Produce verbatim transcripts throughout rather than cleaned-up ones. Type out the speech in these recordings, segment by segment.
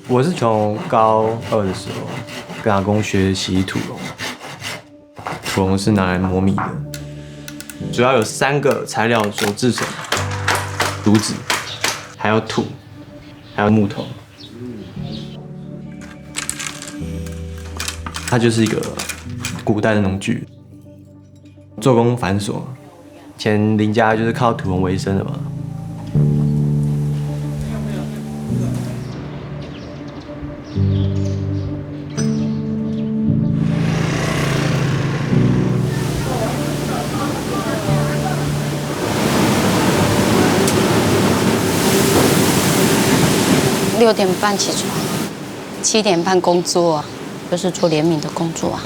我是从高二的时候跟阿公学习土龙，土龙是拿来磨米的，主要有三个材料所制成：竹子，还有土，还有木头。它就是一个古代的农具，做工繁琐。以前林家就是靠土龙为生的嘛。六点半起床，七点半工作啊，就是做怜悯的工作啊。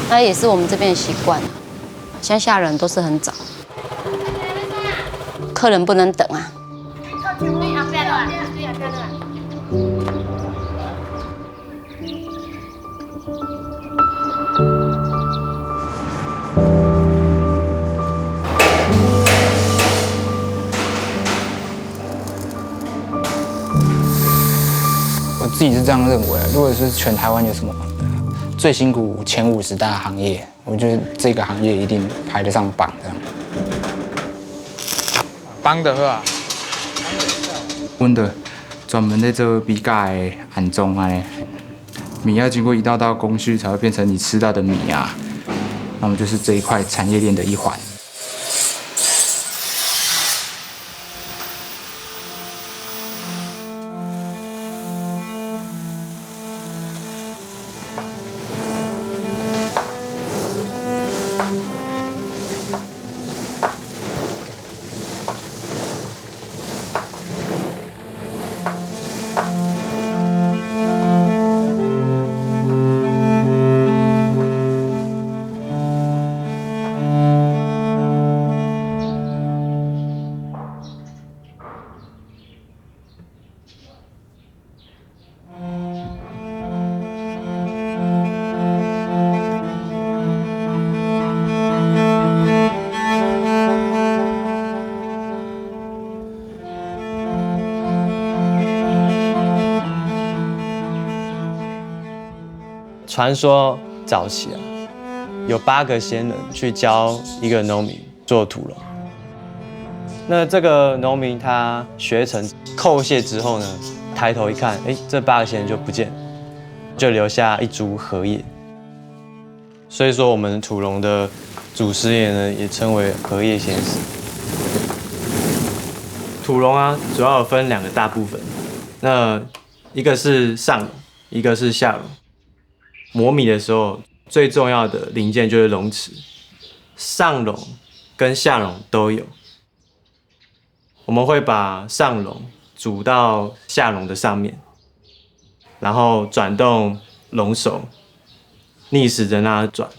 那也是我们这边的习惯啊，乡下人都是很早，客人不能等啊。我自己是这样认为，如果是全台湾有什么最辛苦前五十大行业，我觉得这个行业一定排得上榜这样。帮的话，真的专门在做米粿的安装啊，米要经过一道道工序才会变成你吃到的米啊，那么就是这一块产业链的一环。传说早期啊，有八个仙人去教一个农民做土龙。那这个农民他学成叩谢之后呢，抬头一看，诶，这八个仙人就不见了，就留下一株荷叶。所以说，我们土龙的祖师爷呢，也称为荷叶仙师。土龙啊，主要有分两个大部分，那一个是上龙，一个是下龙。磨米的时候，最重要的零件就是龙齿，上龙跟下龙都有。我们会把上龙组到下龙的上面，然后转动龙首，逆时针让它转。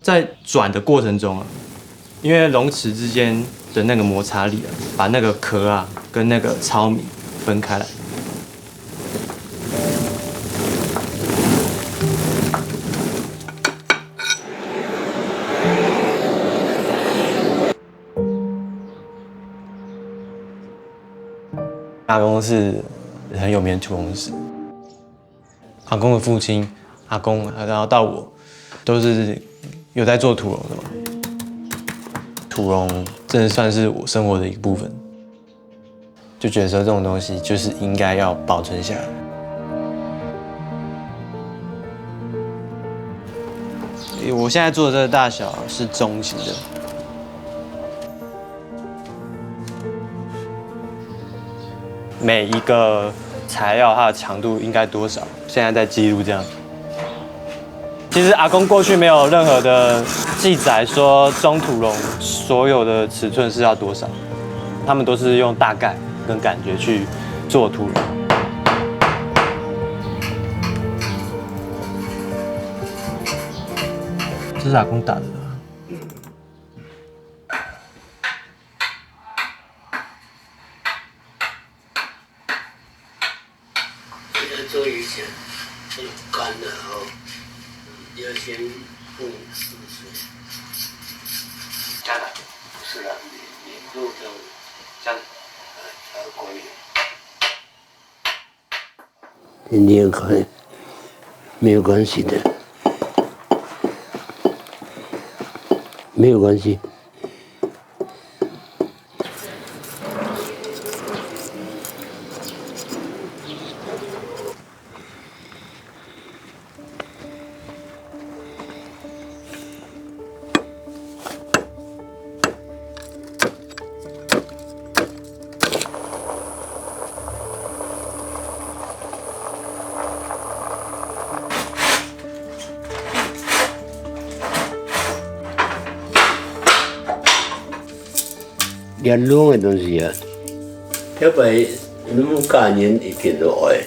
在转的过程中啊，因为龙齿之间的那个摩擦力啊，把那个壳啊跟那个糙米分开来。阿公是很有名的土龙师，阿公的父亲、阿公，然后到我，都是有在做土龙的嘛。土龙真的算是我生活的一部分，就觉得说这种东西就是应该要保存下来。我现在做的这个大小是中型的，每一个材料它的长度应该多少，现在在记录这样。其实阿公过去没有任何的记载说中土龙所有的尺寸是要多少，他们都是用大概跟感觉去做土龙。这是阿公打的。以前很干的哦，要先用试水。当然不是啦，你你肉这样这样呃才会过瘾。 天天看，没有关系的，没有关系。 這礱个東西啊，特別你們客家人一定都愛。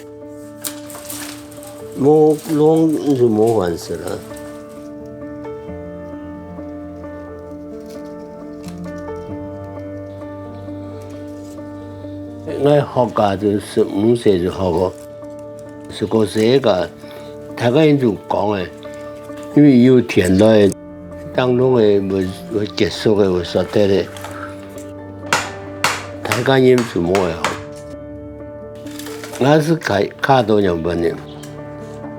無礱就無飯食啦。𠊎學家就十五歲就學過，十五歲个，大家人就講誒，因為有田來。 當中个會會結束个會煞忒个，大家人就無愛好。𠊎係卡卡到仰般呢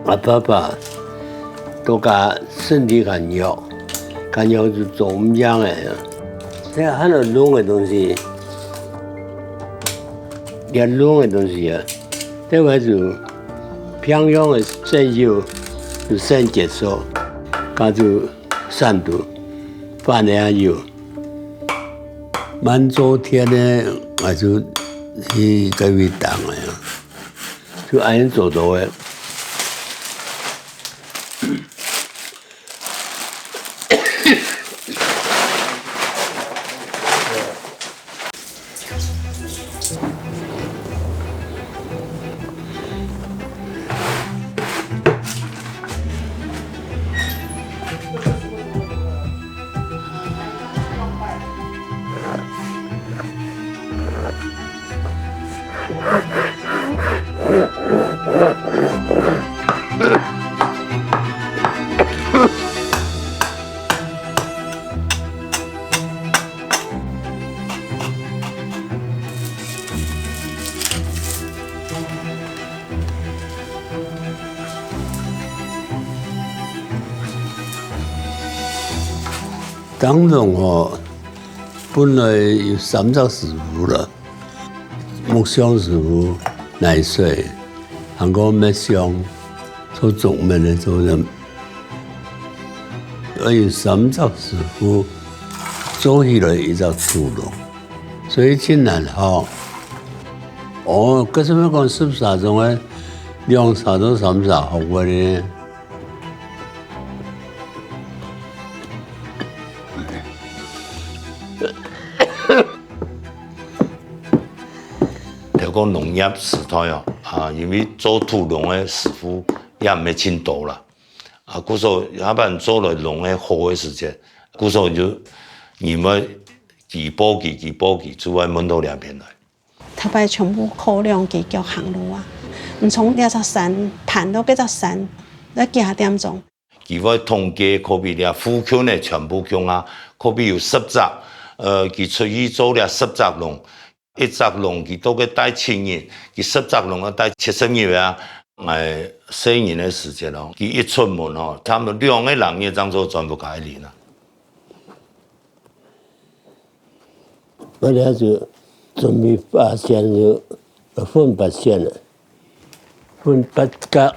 ？𠊎爸爸都較身體較弱，較弱就做毋贏个。這還有礱个東西，這礱个東西啊，這位就平常个生餾就先結束，該就 散肚，飯也有。滿做天呢，𠊎就去該位等个啊，就恁樣做到个。 當中吼，本來有三隻師傅啦，木匠師傅、泥水，還過篾匠，做竹篾个做人。愛有三隻師傅做起來一隻土樓，所以盡難學。哦，該時節講十儕中个兩儕到三儕學會呢。 頭過農業時代哦，啊，因為做土樓个師傅也毋係盡多啦，啊，故所下半做來弄个好个時節，故所就人會幾百幾、幾百幾，就會問到這片來。 頭擺全部靠兩支腳行路啊！你從這隻山盤到該隻山，愛幾下點鐘。佢會統計可比這附近个全部鄉下，可比有十隻，呃，佢出去做這十隻弄，一隻弄佢都愛戴七日，佢十隻弄愛戴七十日啊！哎，細人个時節哦，佢一出門吼，差毋多兩個零月正做全部解離啦。 𠊎這就準備八仙，就，呃，分八仙了，分八角，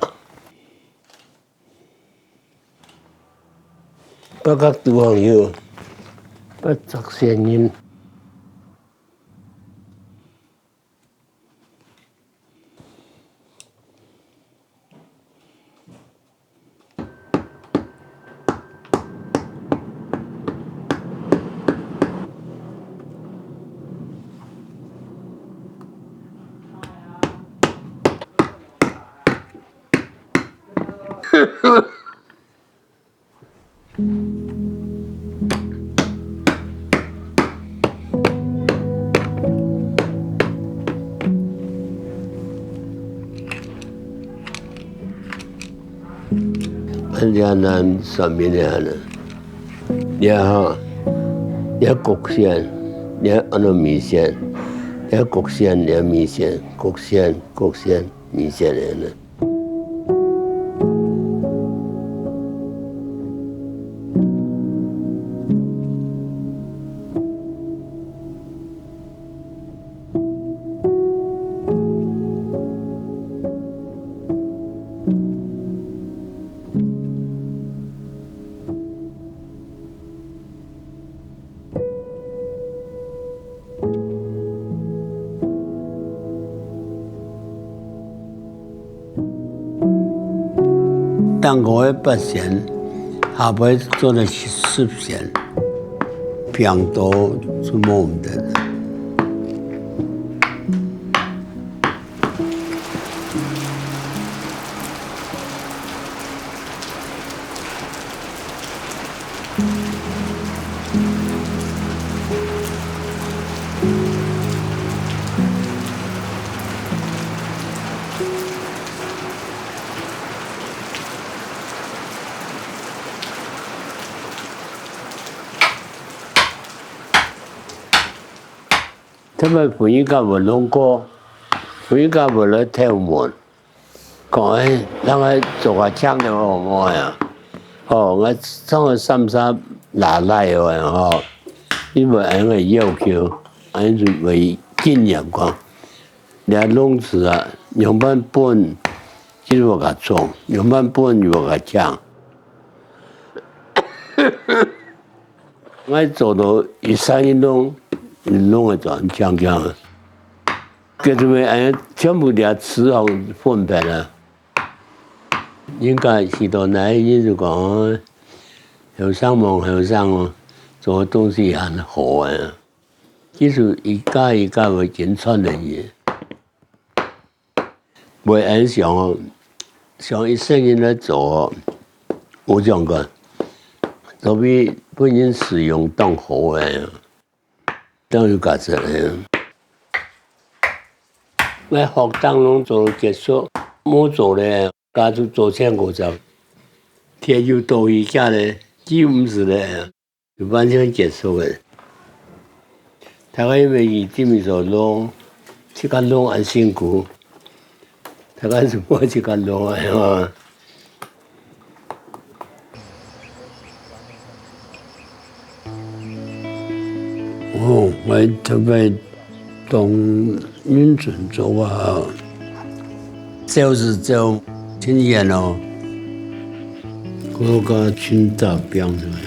八角肚項有八隻仙人。恁樣難算命个呢，你看吼，你看角線，你看安到眉線，你看角線，你看眉線，角線，角線，眉線个呢。 頂高个八仙，下背做了十仙，平到就無毋得了。 特別分人家會弄過，分人家會來偷問。 講：「哎，人个做个靚个好無啊？」吼，𠊎上个三儕拉來个吼，因為恁樣个要求，恁樣就會經驗講，這籠子啊，樣般分，就會較重，樣般分，就會較輕。𠊎做到一儕人弄，弄个轉輕輕个。 佢就會恁樣全部這池項分別啊。人家去到哪，人就講：「哦，後生望後生哦，做个東西還好啊。」其實一家一家會緊傳落去，會恁想哦，想一生人來做哦，有種个，所以分人使用當好个。 當有價值个。𠊎學當中做結束，無做咧，家族做千過隻，鐵又倒去，家咧，幾毋使咧，就完全結束个。大家因為佢這麼做弄，自家弄恁辛苦，大家就無自家弄啊，係嘛？ 哦，𠊎特別當認真做啊，走係走，真遠哦，過到真大病怎麼樣？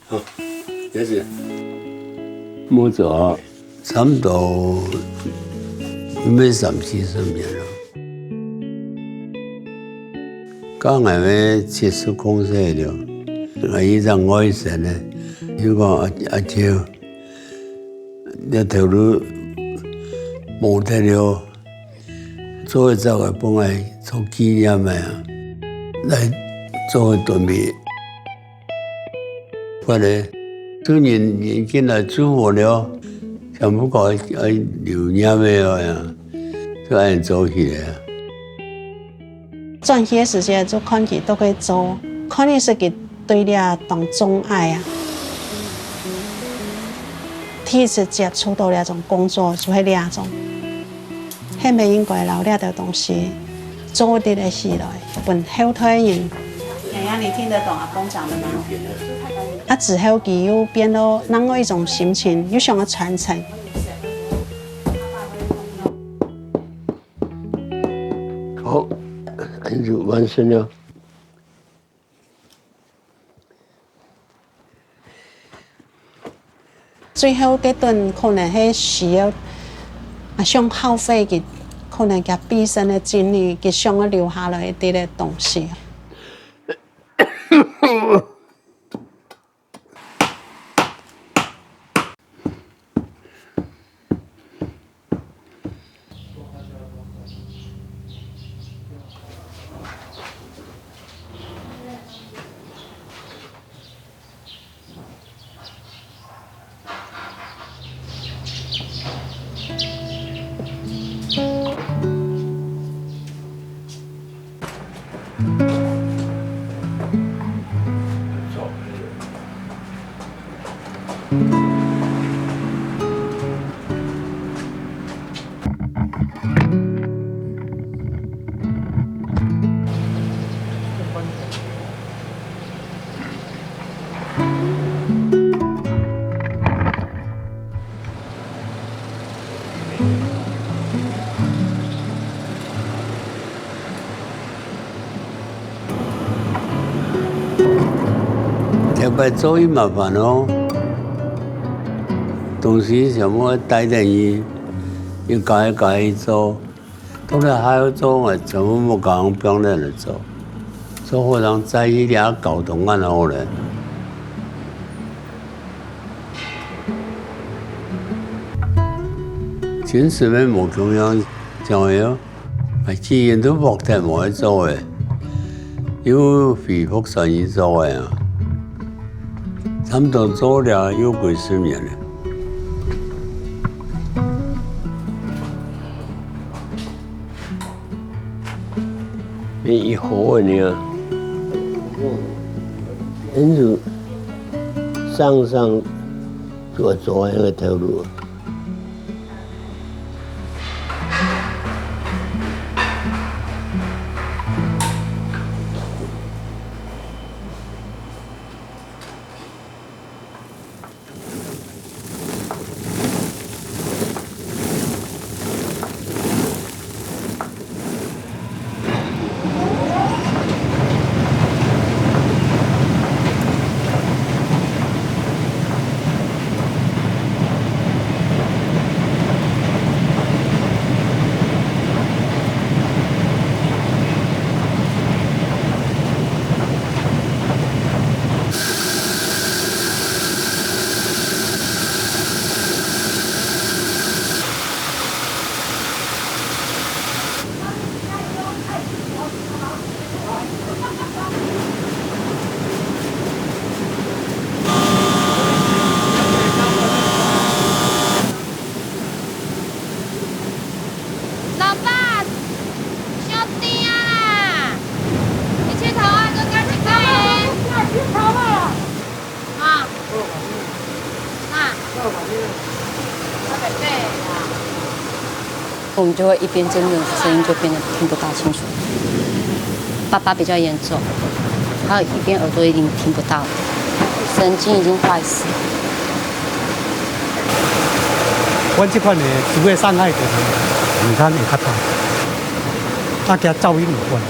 好，謝謝。無做，差不多有三四十年了。到𠊎个七十空歲了，𠊎一隻外甥呢，就講：「阿，阿舅，這頭路無得了，做一隻个分𠊎做紀念个啊，來做个準備。」 反正，做人，人進來做無了，全部講愛留念个哦呀，就恁樣做起來啊。轉去个時節就看佢都會做，看佢係佢對這當鍾愛啊。第一次接觸到這種工作，就係這種。 係毋係應該摎這兜東西做得个起來，分後代人。哎呀，你聽得懂阿公講的嗎？啊，之後佢又變到另外一種心情，又想要傳承。好，恁樣就完成了。 最後，這頓可能係需要，啊，想耗費佢可能佢畢生个精力，佢想要留下來个這個東西。頭擺做已麻煩哦，東西全部愛帶等去，一家一家去做，到底還要做，𠊎全部無講放等來做，做好人再去這交通恁好咧。真實个無共樣，像个哦。 𠊎既然都博忒無愛做咧，又回復轉去做咧啊！差毋多做了有幾十年咧。你一好个呢，因此上上做做个那个头路。 老爸，小弟啊，你去頭啊，哥哥去看。啊。啊。 我们就会一边争论，声音就变得听不大清楚。爸爸比较严重，还有一边耳朵已经听不到了，神经已经坏死。阮这款的除了伤害的，毋通会较大，大家噪音有关。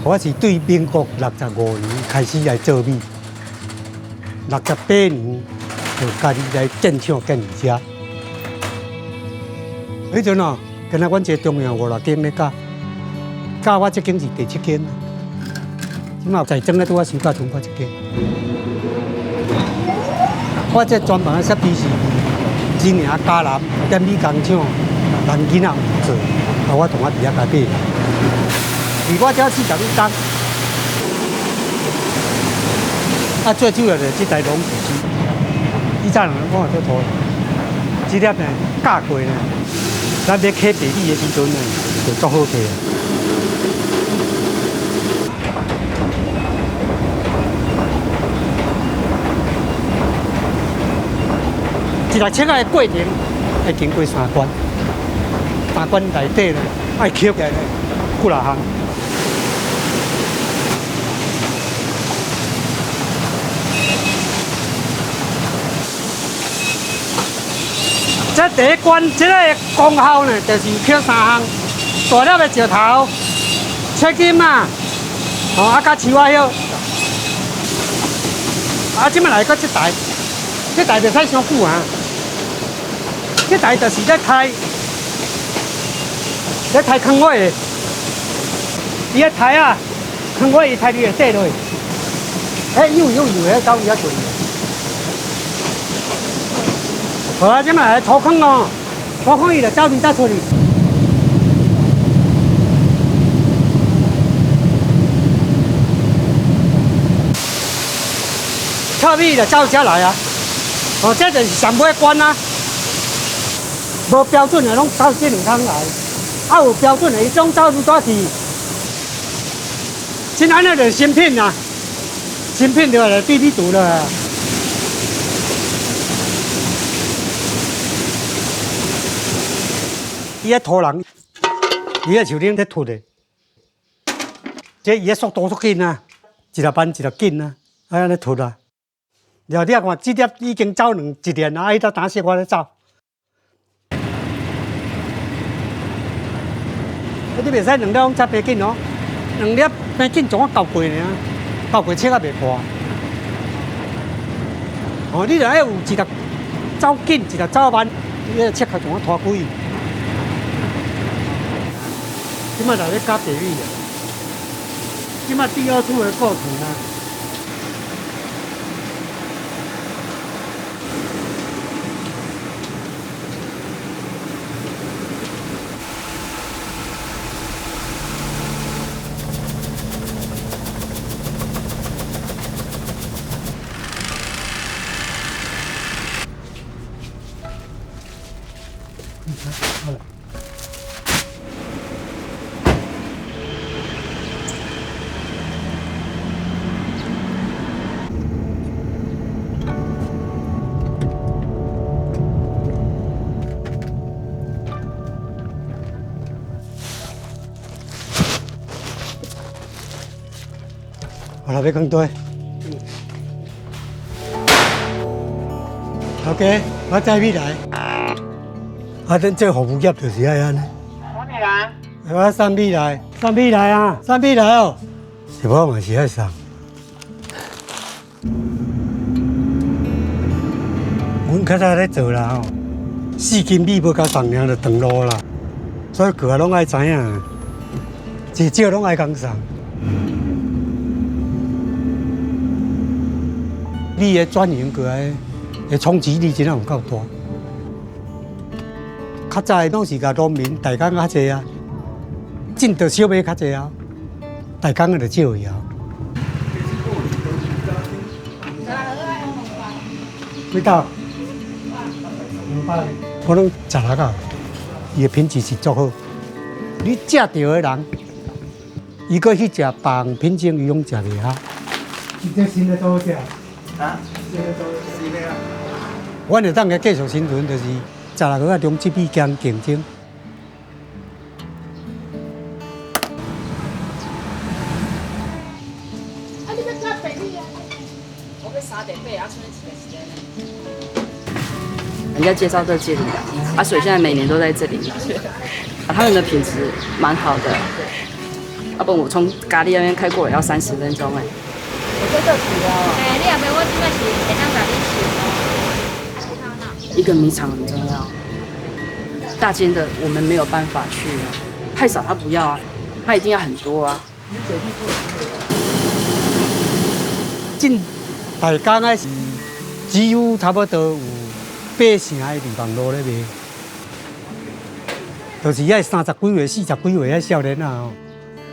我是对民国六十五年开始来做米，六十八年就家己来建厂建二车。彼阵哦， 敢若阮一个中央五六間咧教，教我這間是第七間。這馬在庄咧拄仔收到賰我一間。我這全部的設備是真正家人，踮米工廠，人囡仔有做，啊，我同我弟仔家己。離我遮四十幾冬。 啊，最主要就是這台攏毋是，以前人講做土，這粒呢，教過呢，咱欲刻白米的時陣呢，就做好个。一台車仔的過程，會經過三關，三關內底呢，愛抾起來呢，幾若項。 這第一關，這个功效呢，就是抾三項：大粒的石頭、切金仔，吼，啊，佮樹仔葉。啊，這擺來到這台，這台袂使傷久啊。這台就是咧刣，咧刣囥貨的，伊咧刣啊。 囥貨伊刣你會硩落去。欸，有有有，彼狗仔出去。好啊，這擺來拖囥哦，拖囥伊就走離開出去。到尾就走遮來啊。哦，這就是上尾關啊。無標準的，攏走這兩空來。啊，有標準的，伊總走愈大去。像按呢就是新品啊，新品就來對你堵了啊。伊个土人，伊个樹頂咧突的。 這伊个速度足緊啊，一粒扳一粒緊啊，啊，按呢突啊。了，你看，這粒已經走兩一連啊，啊，伊才打死我咧走。啊，你袂使兩粒攏遮緊哦，兩粒平緊總共交過爾，交過尺也袂破。哦，你若愛有一粒走緊，一粒走慢，你个尺較總共拖開。這馬就咧加白米啊。 這馬第二次的過程啊。好啦，別講對。OK，我載米來。啊，等這服務業就是愛按呢。我送米來，送米來啊，送米來哦。是無嘛是愛送。 阮較早咧做啦吼，四斤米無共送爾就斷路啦，所以佢也攏愛知影，至少攏愛共送。米的轉型過來，的衝擊力真正有夠大。較早攏是共農民代工較濟啊，進到小買較濟啊，代工的就少去啊。 幾多？兩百。我攏十六啊，伊的品質是足好。你食著的人，伊閣去食別人品種，伊攏食袂下。你這新的做好食？啊？新的做好食？新的啊。阮會當个繼續生存，就是十六个中級比較競爭。 人家介绍在这里的，啊，所以现在每年都在这里。啊，他们的品质蛮好的，要不然我从咖喱那边开过来要三十分钟哎。有这个皮哦。哎，你也没问，这个是会当给你洗哦。一个米厂很重要，大间的我们没有办法去啊，太少他不要啊，他一定要很多啊。 进台江个时，只有差不多有八成个地方路咧卖，就是遐三十几岁、四十几岁遐少年仔吼，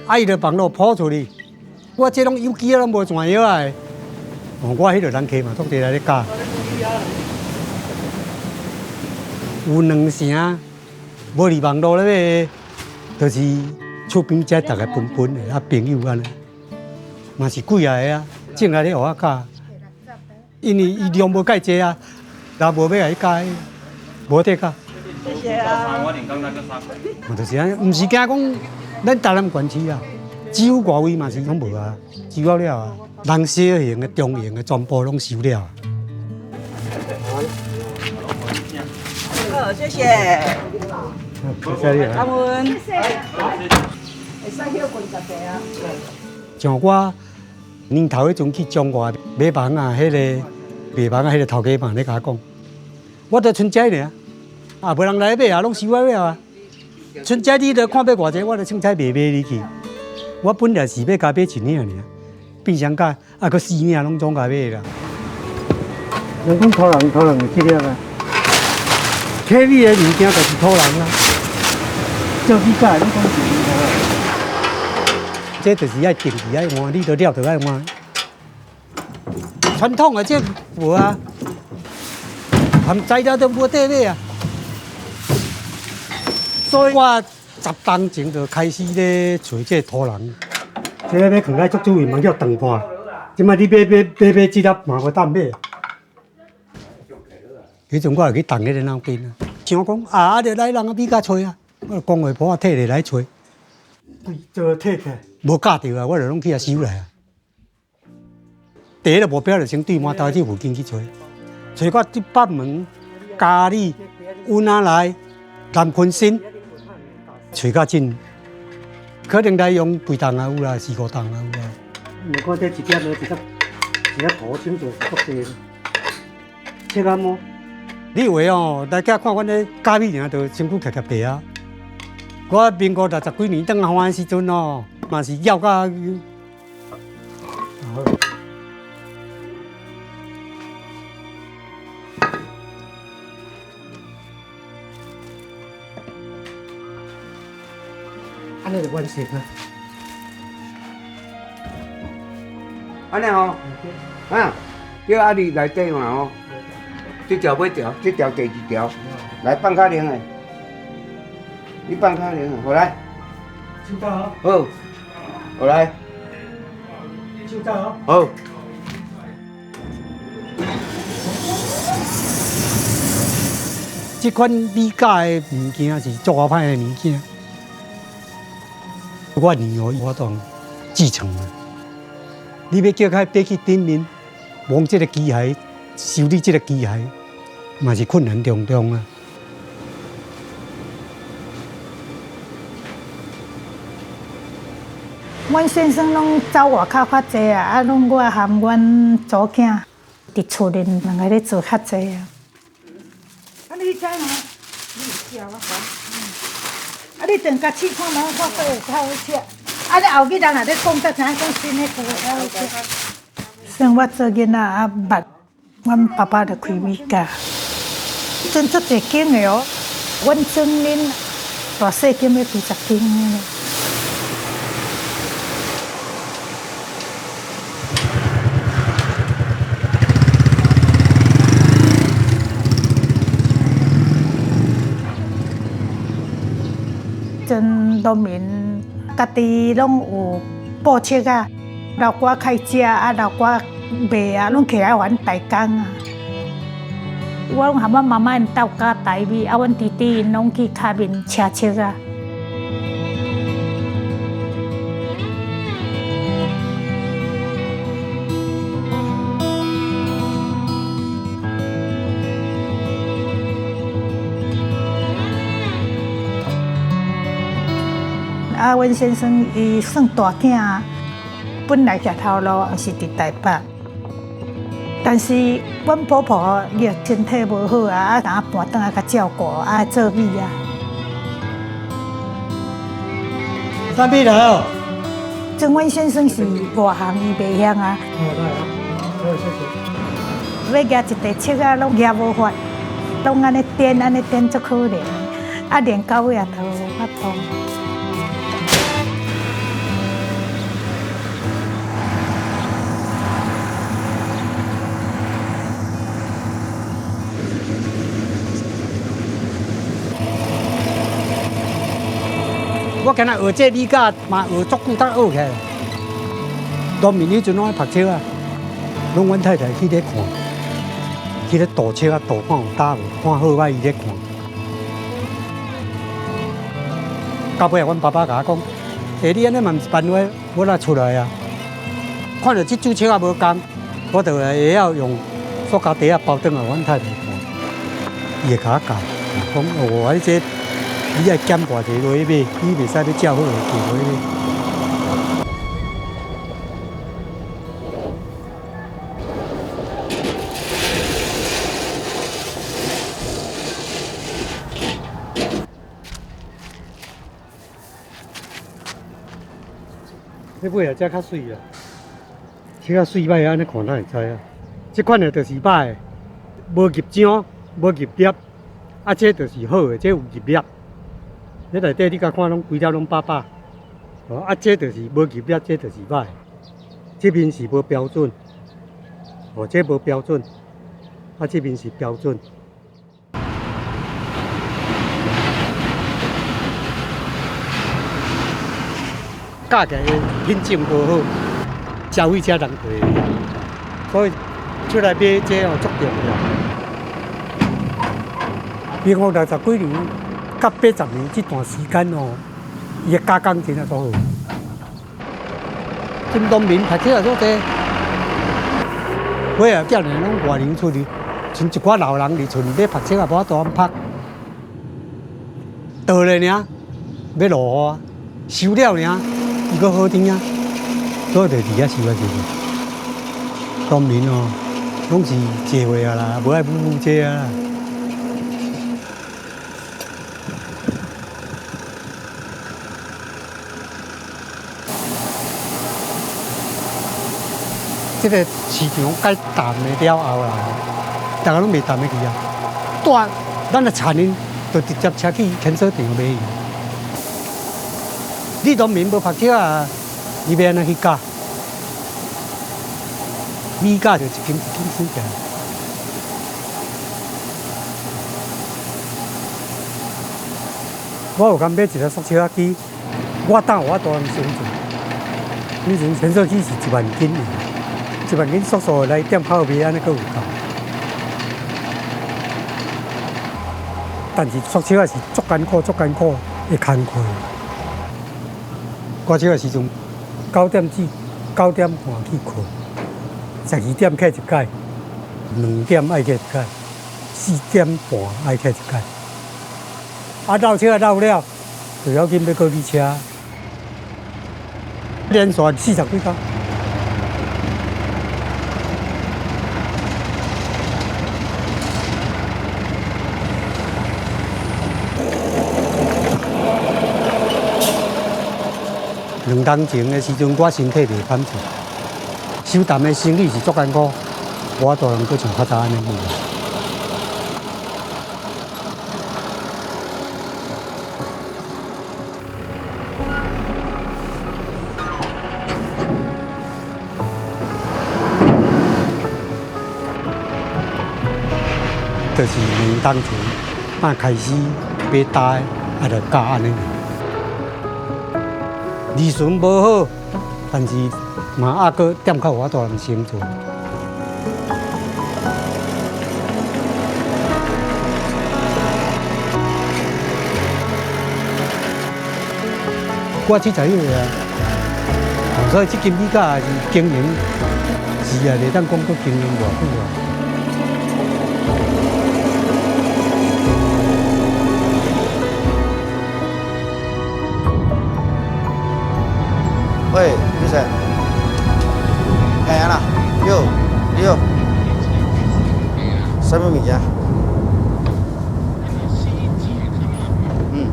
啊，伊就网络抛出去，我这拢有机啊，拢无全摇啊。哦，我迄个人客嘛，足侪来咧教。有两成 无离网络咧买，就是厝边遮逐个分分的啊，朋友安尼，嘛是几个啊，种来咧学我教，因为伊量无介济啊，人无要甲伊教，无得教。谢谢啊。我就是安尼，毋是惊讲咱台南县市啊，只有外围嘛是讲无啊。 收了了啊，人小型的、中型的，全部拢收了啊。好，谢谢。谢谢你啊。感恩。会使歇睏一下啊。像我年头迄阵去中国买房啊，迄个卖房啊，迄个头家嘛咧甲我讲，我都賰遮尔，啊，无人来买啊，拢收了了啊。 賰遮你都看要偌济，我就凊彩卖卖你去。我本来是要甲买一领尔，变相甲啊，个四领拢总甲买啦。人讲土人，土人有这个啊，客米的物件就是土人啊。照你讲，你讲是毋是土人？这就是爱定期爱换，你都了就爱换。傳統个這無啊，含材料都無地買啊。所以我十冬前就開始咧揣這土人。這个欲囥來足久，伊嘛叫斷半。這擺你買，買，買，買這粒嘛無當買啊。 有一陣我會去動彼个那邊啊，想講啊，啊，就來人啊比較吹啊，我就講話簿仔提咧來吹，就提起來。無教著啊，我就攏去遐收來啊。第一个目標就先對麻豆這附近去吹，吹到這北門、佳里、運仔內、南鯤鯓，吹較盡，可能來用幾冬啊有啦，四五冬啊有啦。你看這一粒呢，一粒，一粒土生做是足濟。 切啊無？你有的哦，來遮看阮咧咖啡爾，就身軀夾夾白啊。我民國六十幾年轉來的時陣哦，嘛是枵甲，按呢就完成啊。 按呢吼，啊，叫阿弟來底嘛吼，這條尾條，這條第二條，來放較靈的，你放較靈的，好來。手套哦。好，好來。手套哦。好。這款米絞的物件是足好歹的物件。 我女兒活動繼承啊，你欲叫伊爬去頂面，摸這个機械，修理這个機械，嘛是困難重重啊。阮先生攏走外口較濟啊，啊，攏我含阮查某囝佇厝裡兩个咧做較濟啊。 啊，你知無？你有食啊，好。啊，你等下試看覓，看會較好食。啊，你後日人若咧講，才知影講新的較好食。算我做囡仔啊，捌阮爸爸就開米絞，真足濟間的哦。阮庄裡大細間欲幾十間的呢。 真農民家己攏有播粟仔，老瓜開食啊，老瓜賣啊，攏起來還代工啊。我攏含阮媽媽𪜶鬥加台米，啊，阮弟弟𪜶攏去較面車粟仔。 啊，阮先生伊算大囝，本來這頭路是佇台北。 但是阮婆婆伊个身體無好啊，啊，若搬轉來共照顧，啊，做米啊。三米來哦。曾阮先生是外行，伊袂曉啊。哦，來啊，好，謝謝。欲攑一塊粟仔，攏攑無法，攏按呢顛，按呢顛足可憐。 啊，連到尾也都無法度。我今仔學這米絞嘛學足久才學起來。農民以前攏愛曝粟啊，攏阮太太去咧看，去咧度粟啊，度看有焦無，看好歹伊咧看。 到尾仔，阮爸爸共我講：欸，你按呢嘛毋是辦法，我來出來啊。看著這種粟仔無仝，我就會曉用塑膠袋仔包轉來，阮太太看，伊會共我教，講：哦，你這你愛減薄一下落去買，你袂使欲照好的價落去買。 你尾仔才較媠啊，切較媠歹，按呢看咱會知啊。這款的就是歹的，無入漿，無入粒，啊，這就是好的，這有入粒。這內底你共看，攏規粒攏飽飽。哦，啊，這就是無入粒，這就是歹的。 這面是無標準，哦，這無標準，啊，這邊是標準。價格品質無好，消費者難過，所以出來買這哦，足重要。比如講六十幾年，到八十年這段時間哦，伊个加工真正足好。 這農民拍車也足濟，尾仔少年攏外流出去，賰一寡老人佇厝裡咧拍車也無法度通拍。倒咧爾，欲落雨啊，收了爾，伊閣好天啊，所以就佇遐收啊收。農民哦，攏是坐會啊啦，無愛舞舞車啊啦。 這个市場該淡的了後啦，大家攏袂淡得去啊。帶咱的田呢，就直接車去牽車場賣。你農民無拍車啊，你欲按怎去教？米價就一斤一斤升起來。我有敢買一台塑膠仔機， 我等有法度通生存。以前千歲起是一萬斤爾，一萬斤速速來店口賣，按呢閣有夠。但是摔車仔是足艱苦、足艱苦的工課。摔車仔時陣，九點至九點半去睏，十二點起一擺，兩點愛起一擺，四點半愛起一擺。啊，落車仔落了， 就要緊欲過去車。連續四十幾工。兩冬前的時陣，我身體袂堪得，收擔的生理是足艱苦，無法度通閣像較早按呢舞。 就是兩冬前，啊，開始買擔的，啊，就教按呢。利潤無好， 但是嘛，猶閣店口有法度通生存。我七十一歲啊，所以這間米絞也是經營，是啊，袂當講閣經營偌久啊。 喂，先生。哎，安娜，你好，你好。啥物物件？嗯。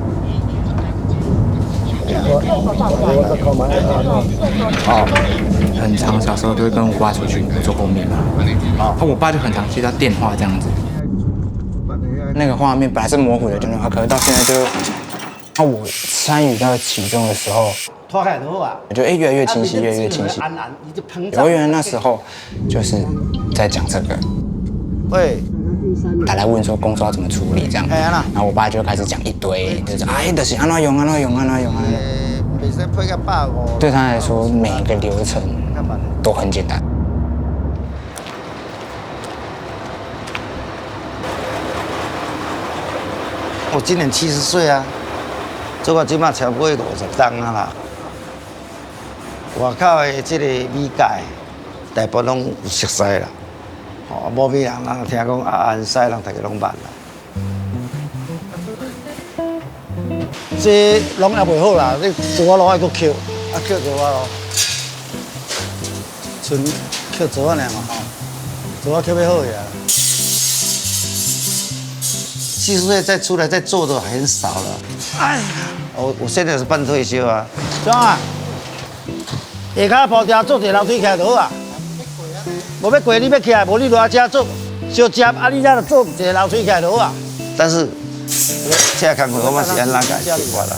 哦，很常小時候就會跟我爸出去做公面嘛。哦。然後我爸就很常接到電話這樣子。那個畫面本來是模糊的，就那，可是到現在就 那我參與到其中的時候，拖開就好啊。我就，欸，越來越清晰，越來越清晰。我原來那時候就是在講這個。喂。他來問說工作要怎麼處理這樣，哎，安娜。然後我爸就開始講一堆，就是，哎，就是按怎用，按怎用，按怎用，按怎用。欸，袂使配到百五。對他來說，每一個流程都很簡單。 我今年七十歲啊，做到這馬差不多五十冬啊啦。外口的這个米絞，大部分攏有熟似啦。吼，無米人，人聽講啊，安西人大家攏捌啦。 這攏猶袂好啦，你做啊落愛閣抾，啊抾做啊咯，賰抾做啊爾嘛吼，做啊抾欲好去啊。四十歲再出來再做的很少了。哎呀，我我現在是半退休啊。中啊， 下跤鋪條做一个樓梯起來就好啊。無欲過，你欲起來，無你落來遮做，相接，啊，你遮就做一个樓梯起來就好啊。但是，這工課我嘛是按怎改生活啦。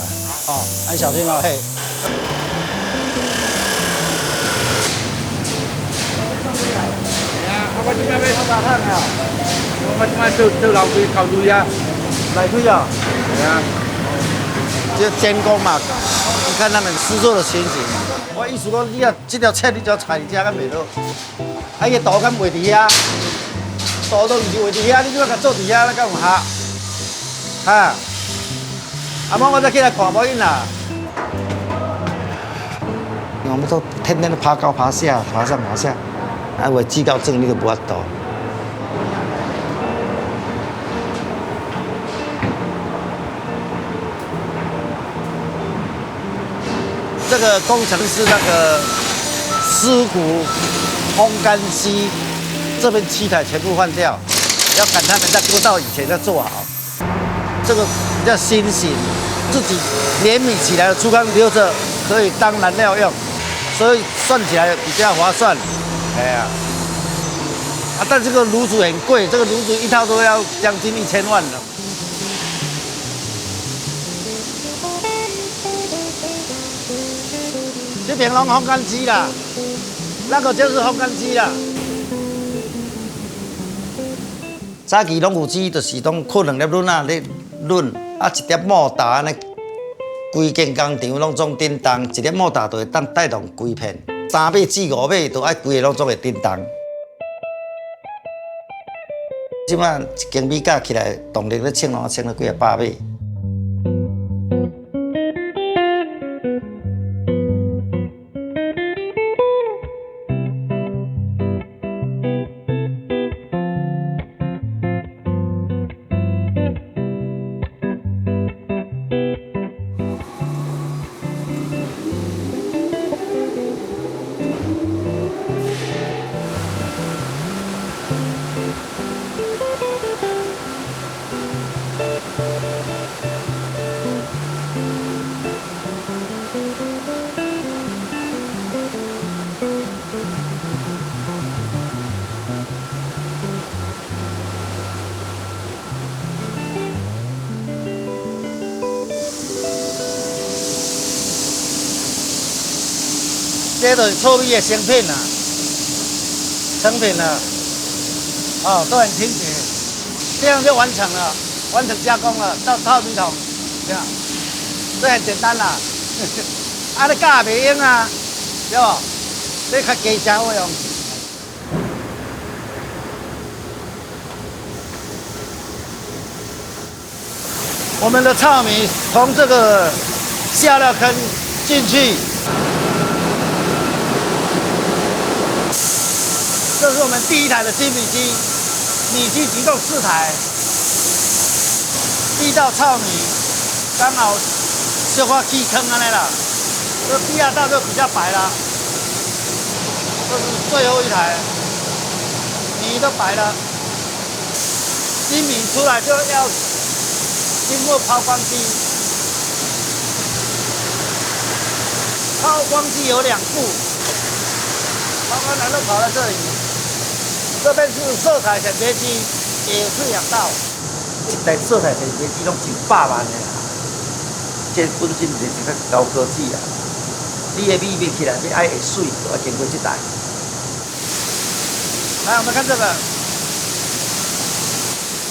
哦，按小心哦，嘿。我這擺欲做沙炭啊，我這擺做，做樓梯、頭鐳啊。樓梯啊？對啊。就監工嘛，你看他們施作的情形。我意思講，你啊，這條線你就要踩你家敢袂落？啊，伊刀敢會佇遐？刀都毋是會佇遐，你怎樣共做佇遐，那敢有效？哈？啊，無我再起來看，無要緊啦。我們都天天都爬高爬下，爬上爬下，啊，我技高症你都無法度。这个工程师那个尸骨烘干机，这边七台全部换掉，要赶他们在割稻以前再做好。 这个比较新型，自己碾米起来的粗糠留着，可以当燃料用，所以算起来比较划算。哎呀，啊，但这个炉子很贵，这个炉子一套都要将近一千万了。这边弄烘干机啦，那个就是烘干机啦。 早期攏有機，就是講抾兩粒輪仔咧輪，啊，一粒摩打按呢，規間工廠攏總振動，一粒摩打就會當帶動規片，三尾至五尾都愛規个攏總會振動。這擺一間米絞起來，動力咧衝咯，衝了幾若百尾。 這都是臭米的成品啊，成品了，哦，都很清洁，這樣就完成了，完成加工了，到套米桶，這樣，這很簡單啦。啊，你絞也袂用啊，對不？你較加少費用。 我們的糙米從這個下料坑進去，這是我們第一台的精米機，米機一共四台，第一道糙米剛好消化氣坑按呢啦，這第二道就比較白啦，這是最後一台，米都白了。 精米出來就要經過拋光機，拋光機有兩部，拋光機都跑到這裡，這邊是色彩選別機，也是兩道。一台色彩選別機攏一百萬的啦，這本身就是較高科技啊。你的米賣起來，你愛會媠，就愛經過這台。 來，我們看這個，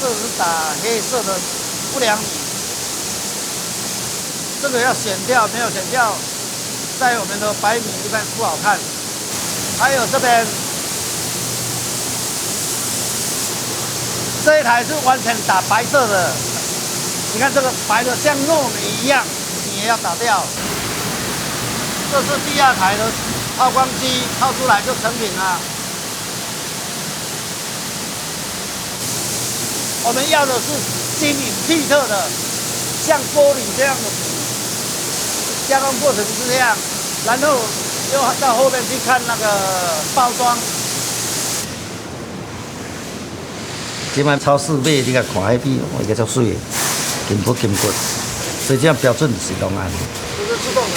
這是打黑色的不良米，這個要選掉，沒有選掉，在我們的白米一般不好看。還有這邊，這一台是完全打白色的，你看這個白的像糯米一樣，你也要打掉。這是第二台的拋光機，拋出來就成品了。 我們要的是晶瑩剔透的，像玻璃這樣的米，加工過程是這樣，然後又到後面去看那個包裝。這擺超市買，你共看彼米，哦，一个足媠的，金滑金滑，所以這樣標準是攏按呢。這是自動的。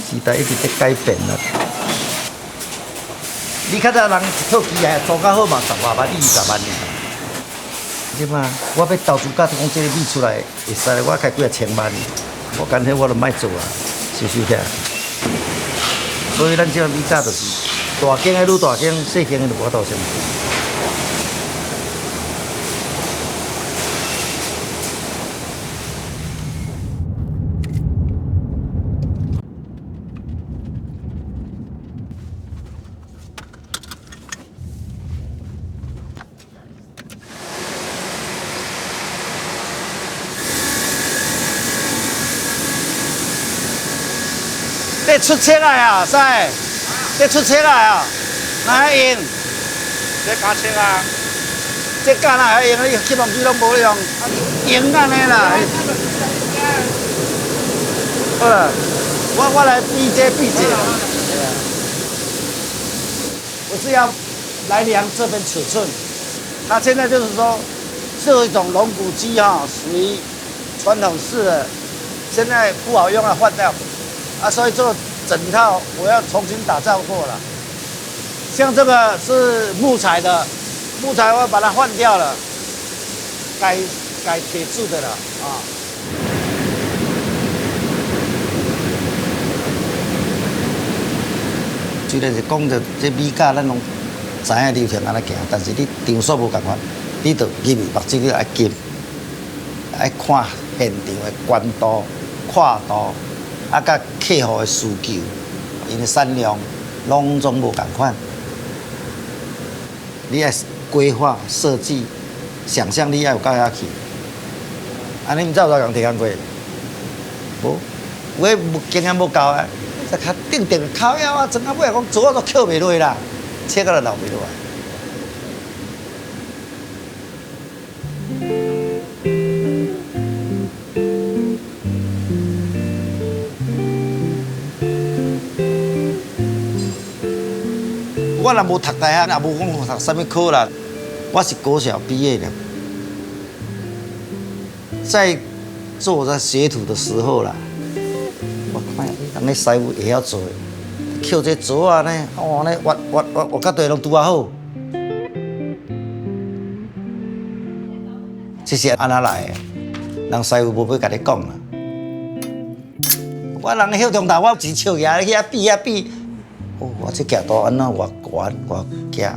時代一直在改變啦。 你較早人一套機械做較好嘛，十外萬、二十萬爾。這馬我欲投資價值講，這个米出來會使，我開幾若千萬，我干脆我就莫做啊，收收起來。所以咱這个米絞就是大間的愈大間，細間的就無法度上。這出色啊呀，師，這出色啊呀，哪會用？這加色啊。這加哪會用？你吸塵機攏無用，用按呢啦。好了，我，我來比這比這。我是要來量這份尺寸。它現在就是說，是有一種龍骨机哈，屬於传统式的，现在不好用了，换掉。啊，所以做整套我要重新打造过了。像这个是木材的，木材我把它换掉了，改改铁质的了啊。虽然是讲着这米价，咱拢知影流程安怎行，但是你场所无共款，你就入去目睭你就爱金。 爱看现场的宽度、闊度，啊，甲客户的需求，因为产量拢总无共款。你爱规划、设计、想象力爱有够遐去。啊，你毋知有人提工过？无，有的无经验无够啊，才较定定靠腰啊，装到尾仔讲做啊都扣袂落啦，切到都留袂落啊。 我若无读大学，也无讲读啥物科啦，我是国小毕业的。在做这学徒的时候啦，我看人家师傅会晓做，扣这镯仔呢，哦，呢，我我我我甲对拢拄仔好。 这是安怎来的？人师傅无要甲你讲啦。我人休中大，我一笑起来去遐比遐比，哦，我这角度安怎偌懸偌举，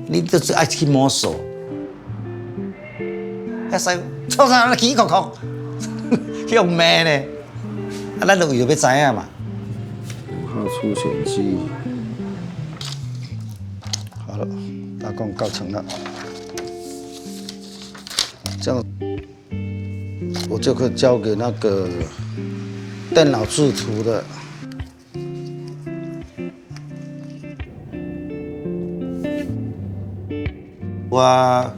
你就是爱去摸索。遐师傅，创啥奇奇怪怪，用骂呢？啊，咱就为着要知影嘛。五号初选机。好了，大功告成了。 这样我就可以交给那个电脑制图的。我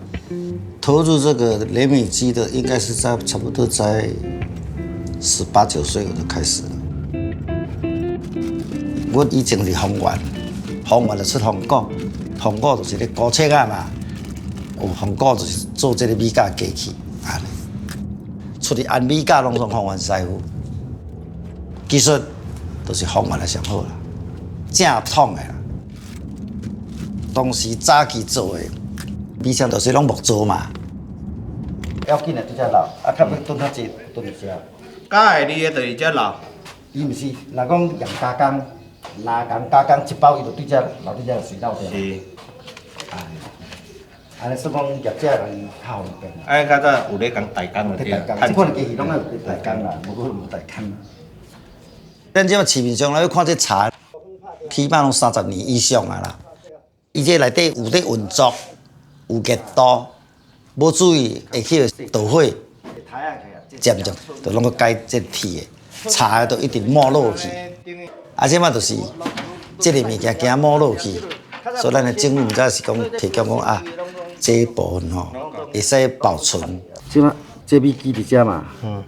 投入这个联美机的，应该是在差不多在十八九岁我就开始了。我以前是方圆，方圆就出方鼓，方鼓就是咧鼓切仔嘛。 有方鼓就是做这个米絞机器，安尼。出去安米絞拢总方圆师傅，技术就是方圆的上好啦，正统的啦。当时早期做的，米匠就是拢木做嘛。要紧的，对遮留，啊，较要蹲较济，蹲遮。假的，你的就是遮留。伊毋是，若讲用加工，若讲加工一包，伊就对遮留，对遮就随到掉。是。啊。 安尼算讲业者人较方便啦。哎，较早有咧讲代工的，对，代工，趁钱。这款机器拢要有代工啦，无可能无代工啦。咱即马市面上来看这柴，起码拢三十年以上啊啦。伊这内底有咧运作，有热度，无注意会去着火，漸漸就拢个改这铁的。 柴都一直没落去。啊，即马就是即个物件惊没落去，所以咱的政府毋知是讲提供讲啊，这一部分吼，会使保存。即马这米机佇遮嘛，嗯，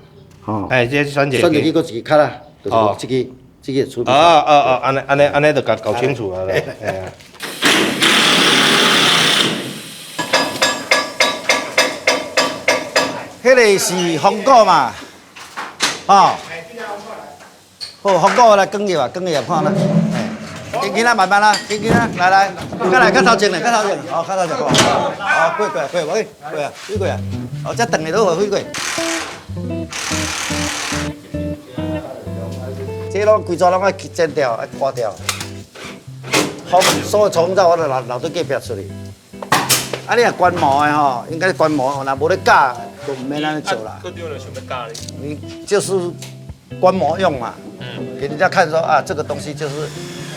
吼，哎，这选择机，选择机，个一个卡啦，就是哦，这个这个出。哦哦哦，安尼安尼安尼就搞搞清楚了啦。哎呀，迄个是红果嘛。 吼。好，红果来卷入啊，卷入看啦。嘿，轻轻啦，慢慢啦，轻轻啦，来来，过来，较头前咧，较头前，好，较头前，好，好，过过过，喂，过啊，飞过啊，哦，遮等下都有飞过。这拢规撮拢爱剪掉，爱刮掉。所有重造我都留留對隔壁處理。啊，你若觀摩的吼，應該觀摩，若無咧教，就毋免安尼做啦。啊，課長就想要教你。你就是觀摩用嘛，嗯。給人家看說啊，這個東西就是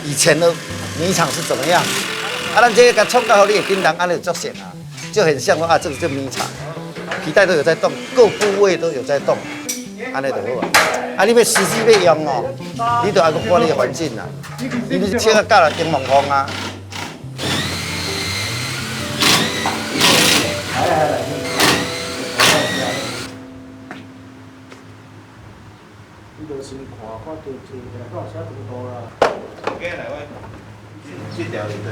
以前的米廠是怎麼樣。啊，咱這个共創造好，你會叮噹，安尼就足成啊，就很像說啊，這個就米廠，皮帶都有在動，各部位都有在動，安尼就好啊。啊，你要實際要用哦，你就愛去管理環境啊，你就切个教了頂猛風啊。 你就先看，看提，提起來，看有寫幾多啦。頭家來，我，這條是對，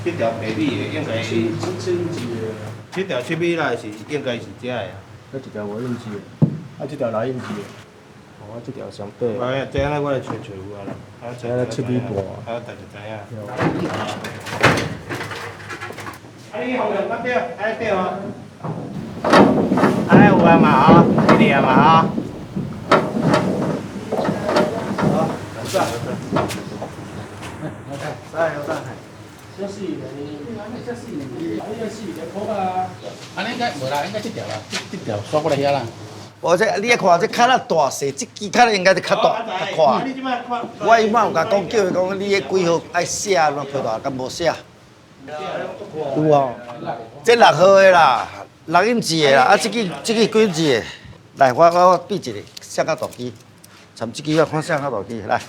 這條比例的應該是，七，七英尺的。這條七米內是應該是遮的啊。啊，這條五英尺的，啊，這條六英尺的。哦，啊，這條上短。哎呀，這樣我來揣揣有啊啦。啊，這樣七米半。啊，大家知影。對。啊，你方向較對，哎，對哦。 哎，有啊嘛吼，一粒啊嘛吼。好，來，上，上。來，上，上。這是你的，這是你的，這是你的，好吧？啊，你應該無啦，應該這條啦，這，這條刷過來遐啦。哦，這你愛看，這較大細，這支較應該是較大，較闊。我伊媽有共講，叫伊講，你彼幾號愛寫，按怎批大，敢無寫？ 有哦，這六號的啦，六英尺的啦，啊，這支，這支幾英尺的？來，我，我，我比一下，啥較大支？參這支我看啥較大支，來。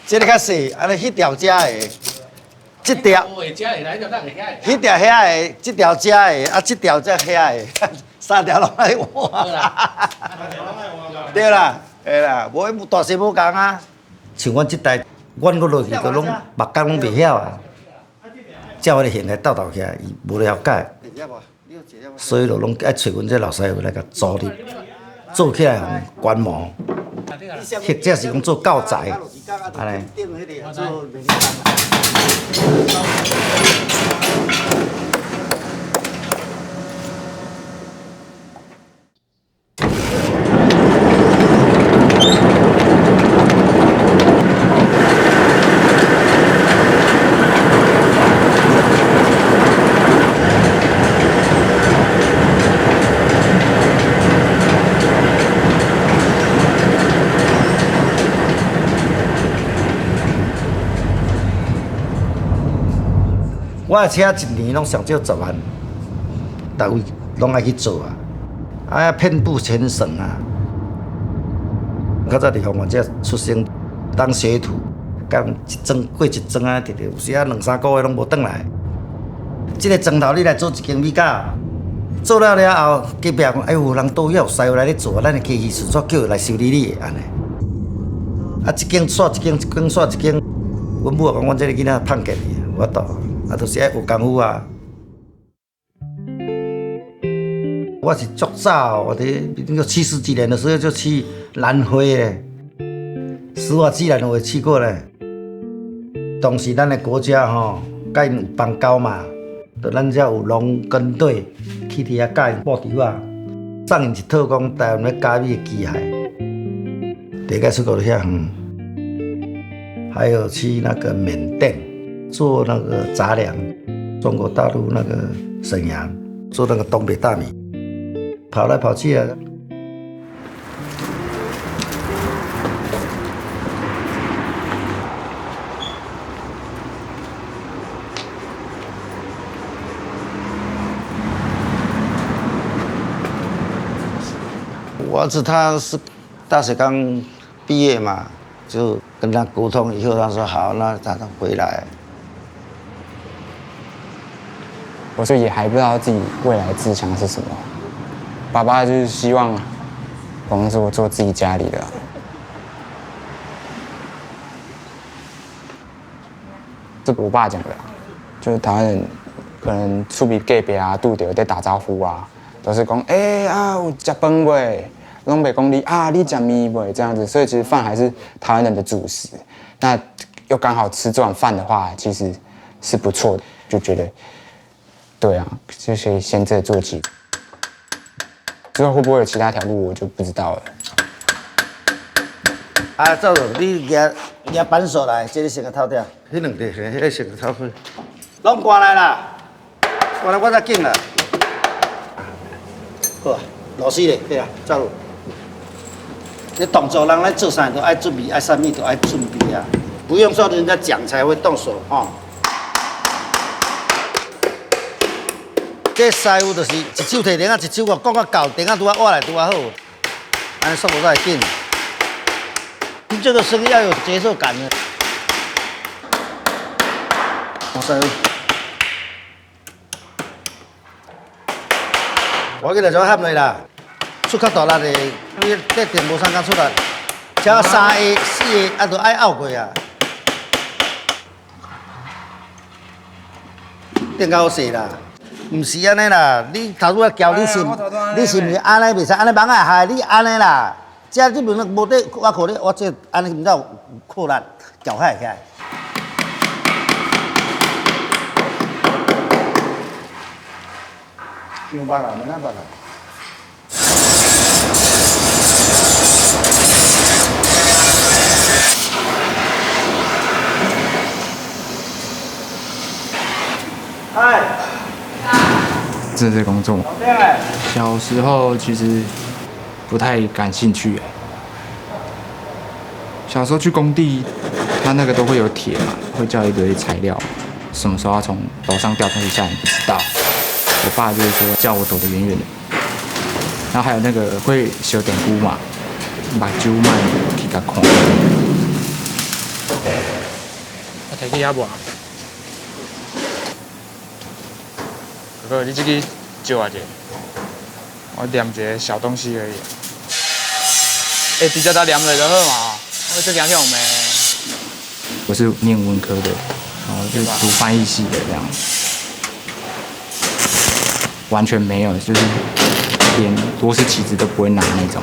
這个較細，按呢彼條遮的，這條，彼條遐的，這條遮的，啊，這條遮遐的，三條攏愛換。對啦，對啦，無，大細無仝啊。 像阮這代，阮閣落去都攏目角攏袂曉啊。照阮現在鬥鬥起來，伊無了解，所以就攏愛揣阮這老師傅來共助力，做起來予觀摩，或者是講做教材，按呢。 我的車一年攏上少十萬，逐位攏愛去做啊，啊，遍布全省啊。較早佇方圓這出生，當學徒， 講一庄過一庄啊，直直有時啊兩三個月攏無轉來。這个庄頭你來做一間米絞，做了了後，隔壁講，哎喲，人都有師傅來咧做，咱的機器順紲叫伊來修理你，按呢。啊，一間煞一間，一間煞一間。阮母講，阮這个囡仔胖起來，無法度，啊，就是愛學功夫啊。 我是足早，我佇民國七十幾年的時候就去南非咧，石化機械我也去過咧。當時咱的國家吼，佮𪜶有邦交嘛，就咱遮有農耕隊去佇遐教𪜶布條啊，送𪜶一套講台灣咧絞米的機械。 第一个出國就遐遠，還有去那個緬甸做那個雜糧，中國大陸那個瀋陽做那個東北大米，跑來跑去啊。 我儿子他是大學剛畢業嘛，就跟他溝通以後，他說好，那他回來。我自己还不知道自己未来志向是什么，爸爸就是希望房子我做自己家里的啊。 这个我爸讲的啦，就是台湾人可能出去隔壁啊，拄着在打招呼啊，都是讲，哎、啊，有食饭未？拢袂讲你啊，你食面未？这样子，所以其实饭还是台湾人的主食。那又刚好吃这碗饭的话，其实是不错的，就觉得 对啊，就先，先这做起。之后会不会有其他条路，我就不知道了。啊，赵总，你个，攑扳手來，這个先共偷掉。彼兩个，彼个先偷去。攏過來啦！過來，我才緊啦。好啊，老師咧，對啊，走路。你動作人來做啥都愛準備，愛啥物都愛準備啊，不用說人家講才會動手吼。這師傅就是一手提鈴仔，一手講，講到到，鈴仔拄仔換來拄仔好。 按呢速度才會緊。你這個聲音要有節奏感的。哇塞！我跟你講，喊落啦，出較大力的，你這電無相干出力，只要三下、四下，啊，都愛拗過啊。 電較細啦。毋是按呢啦，你頭拄仔教你是，哎呀，我頭拄仔按呢你是毋是按呢袂使？按呢蠓仔害，你按呢啦。這你毋能無得，我靠你，我這按呢毋知有扣力，攪開起來。傷慢啊，無辦法啊。 嗨。这是工作吗？小时候其实不太感兴趣耶。小时候去工地，他那个都会有铁嘛，会叫一堆材料，什么时候要从楼上掉下去下来不知道。我爸就是说叫我躲得远远的。然后还有那个会烧电锅嘛，目睭慢去甲看。啊，提去遐无啊？ 哥哥，你这个借我一下，我捻一个小东西而已。欸，直接共捻落就好嘛，我最驚用咩？我是念文科的，然后就读翻译系的这样，完全没有，就是连螺丝起子都不会拿那种，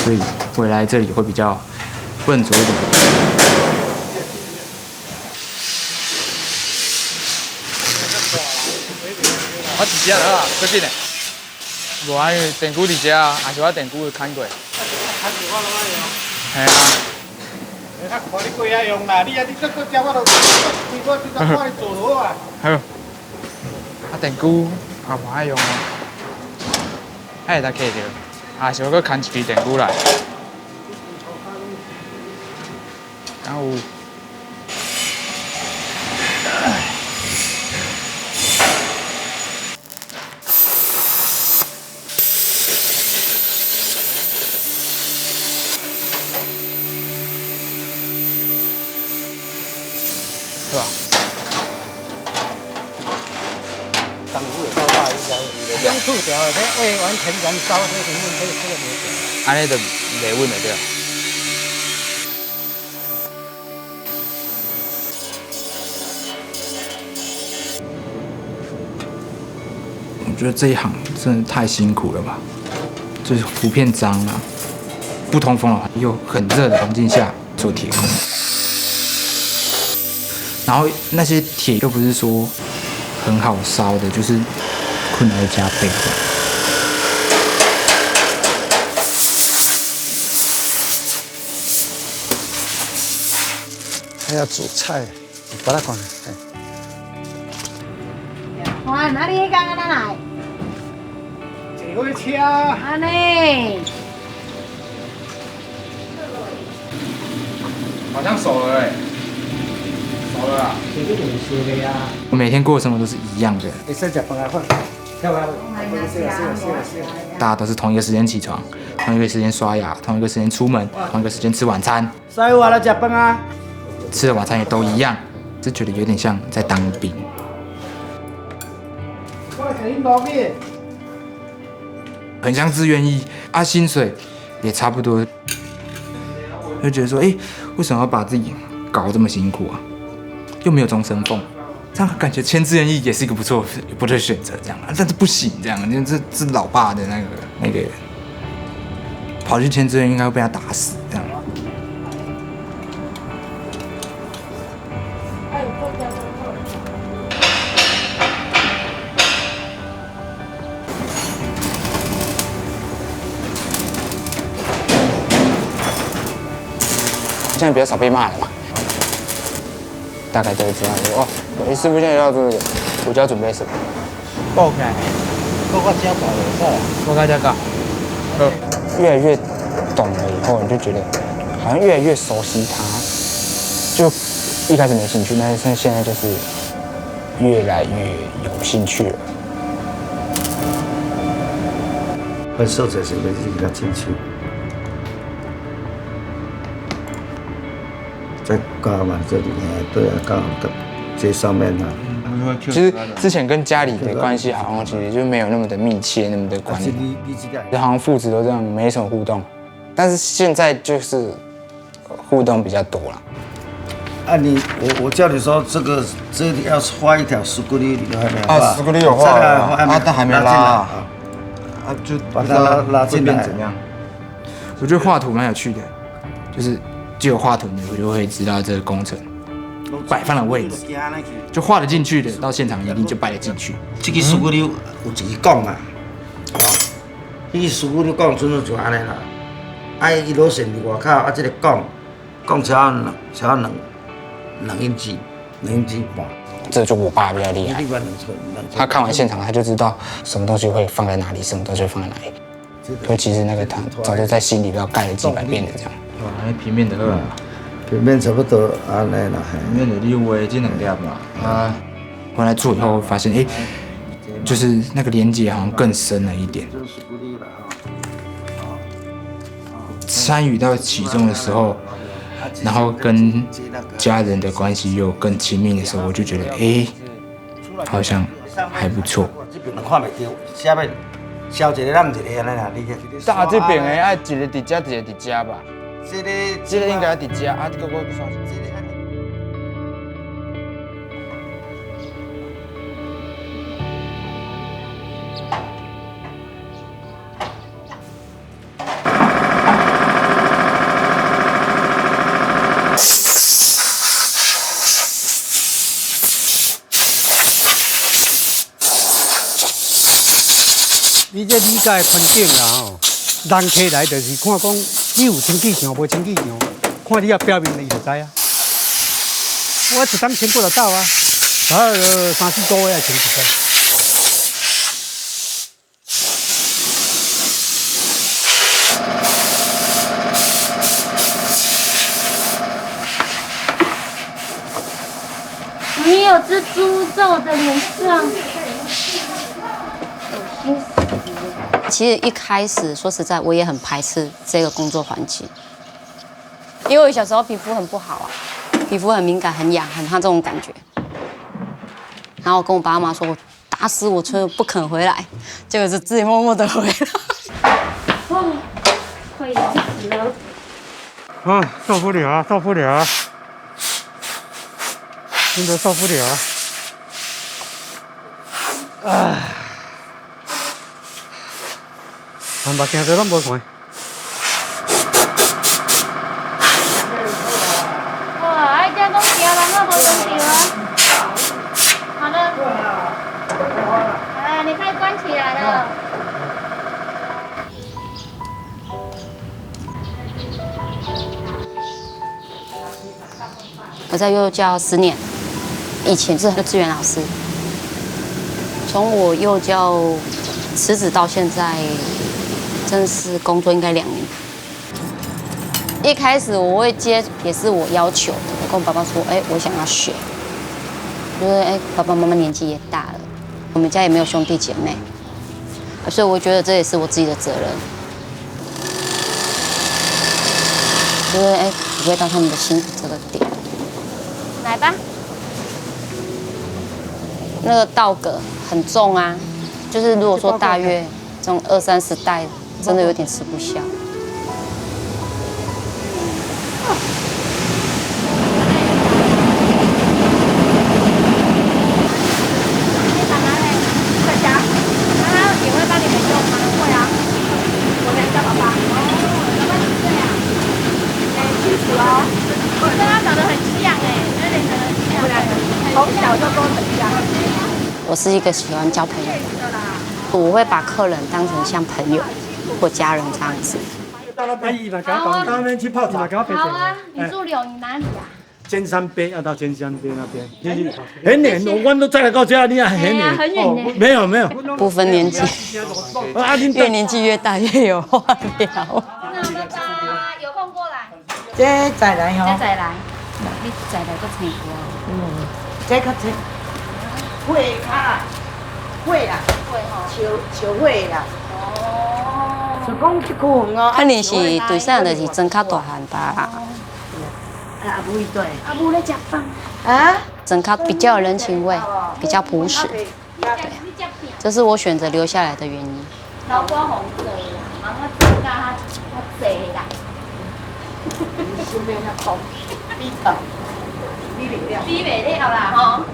所以回来这里会比较笨拙一点。 我直接好啊，最近的。无啊，因为电锅佇遮啊，还是我电锅有看过。嘿啊。你看，看你过遐用啦，你啊，你做做食，我都，我就看你做就好啊。好。啊，电锅啊，无爱用啊。还会当提着，啊，想要去牵一支电锅来。 敢有？是吧？ 当初有到大一家，用触条的，这会完全燃烧，所以肯定这个，这个没有。按呢就袂稳了，对吧？我觉得这一行真的太辛苦了吧，就是普遍脏啊，不通风了，又很热的环境下， 做铁工。然后那些铁又不是说很好烧的，就是困难又加倍。还要煮菜，把它关了。哎。 哇，哪里刚刚那来？坐火车。安尼。好像熟了欸，熟了啊。这个就是熟的啊。每天过的生活都是一样的。会使食饭啊，快，跳啊！大家都是同一个时间起床，同一个时间刷牙，同一个时间出门，同一个时间吃晚餐。 所以我来食饭啊。吃的晚餐也都一样，就觉得有点像在当兵。我来给你包面。很像志愿役啊，薪水也差不多，就觉得说，诶，为什么要把自己搞得这么辛苦啊？又没有终身俸。 这样感觉签志愿役也是一个不错、不错的选择，这样啊，但是不行，这样，因为这是老爸的那个、那个，跑去签志愿役应该会被他打死，这样。现在比较少被骂了嘛。大概都会知道说，哦，诶，师傅现在要做这个，我就要准备什么。爆开，爆个加爆了，是吧？爆开再搞。越来越懂了以后，你就觉得好像越来越熟悉它。就一开始没兴趣，但是现在就是越来越有兴趣了。很受才是没自己的进去。在干嘛？这里，哎，对啊，刚好在这上面啊。其实之前跟家里的关系好像其实就没有那么的密切，那么的关联。你你这个，就好像父子都这样没什么互动，但是现在就是互动比较多了。啊，你我我叫你说这个这里要画一条 screw，你都还没有画。啊，screw 有画了这个还没啊，但还没拉进来啊。啊，就把它拉拉进来会变怎样？我觉得画图蛮有趣的，就是只有画图的，我就会知道这个工程摆放的位置，就画得进去的，到现场一定就摆得进去。这个 screw 有一个讲啊，这个 screw 讲真的就安尼啦。啊，伊落线外口啊，这个讲讲超两超两两英尺，两英尺半。这就我爸比较厉害，你把两寸两寸。他看完现场他就知道什么东西会放在哪里，什么东西会放在哪里。所以其实那个他早就在心里不知道盖了几百遍的这样。哇，那平面的二啊，平面差不多安尼啦，嘿。平面的六位这两粒嘛，啊，回来做以后发现，哎，就是那个连接好像更深了一点。参与到其中的时候，然后跟家人的关系又更亲密的时候，我就觉得，哎，好像还不错。这边看袂到，下面削一个烂一个安尼啦，你看。大这边的爱一个直接，一个直接吧。这个这个应该直接啊，这个我不相信。你这理解环境啦吼，人客来就是看讲你有清气相无清气相，看你个表面伊就知啊。我一冬清几若斗啊，差不多三四个月清一次。你有蜘蛛在我的脸上。其实一开始说实在，我也很排斥这个工作环境，因为我小时候皮肤很不好啊，皮肤很敏感、很痒、很烫这种感觉。然后我跟我爸妈说，我打死我就不肯回来，结果是自己默默的回来。哦，快咬死了。啊，受不了啊，受不了啊，真的受不了啊！啊，啊，目镜都拢无看。哇，哎，这样讲其他人都无用到啊。好了，啊，你可以关起来了。 我在幼教十年，以前是幼稚园老师，从我幼教辞职到现在，正式工作应该两年。一开始我会接，也是我要求的，我跟我爸爸说，哎，我想要学，就是哎，爸爸妈妈年纪也大了，我们家也没有兄弟姐妹，所以我觉得这也是我自己的责任。就是哎，体会到他们的辛苦这个点。来吧。那个稻梗很重啊，就是如果说大约这种二三十袋，真的有点吃不消。我是一个喜欢交朋友的人，我会把客人当成像朋友或家人这样子。阿姨嘛，刚刚，刚刚去泡茶。好啊，你住柳营哪里啊？尖山边，要到尖山边那边。很远，我们都再来到家，你看很远。很远呢。没有没有。不分年纪，啊，你越年纪越大越有话聊。那拜拜，有空过来。这再来吼。这再来，你再来个青瓜。嗯，这个青，会啦，会啦，会吼，秋秋会啦。哦。就讲这个哦，可能是对上的是真较大汉吧。 阿母一对。阿母咧食饭。啊？整个比较有人情味，比较朴实。对，这是我选择留下来的原因。老公红色啦，然后这个他他贼啦。你是没有那口，你懂，你领料。你袂了啦吼。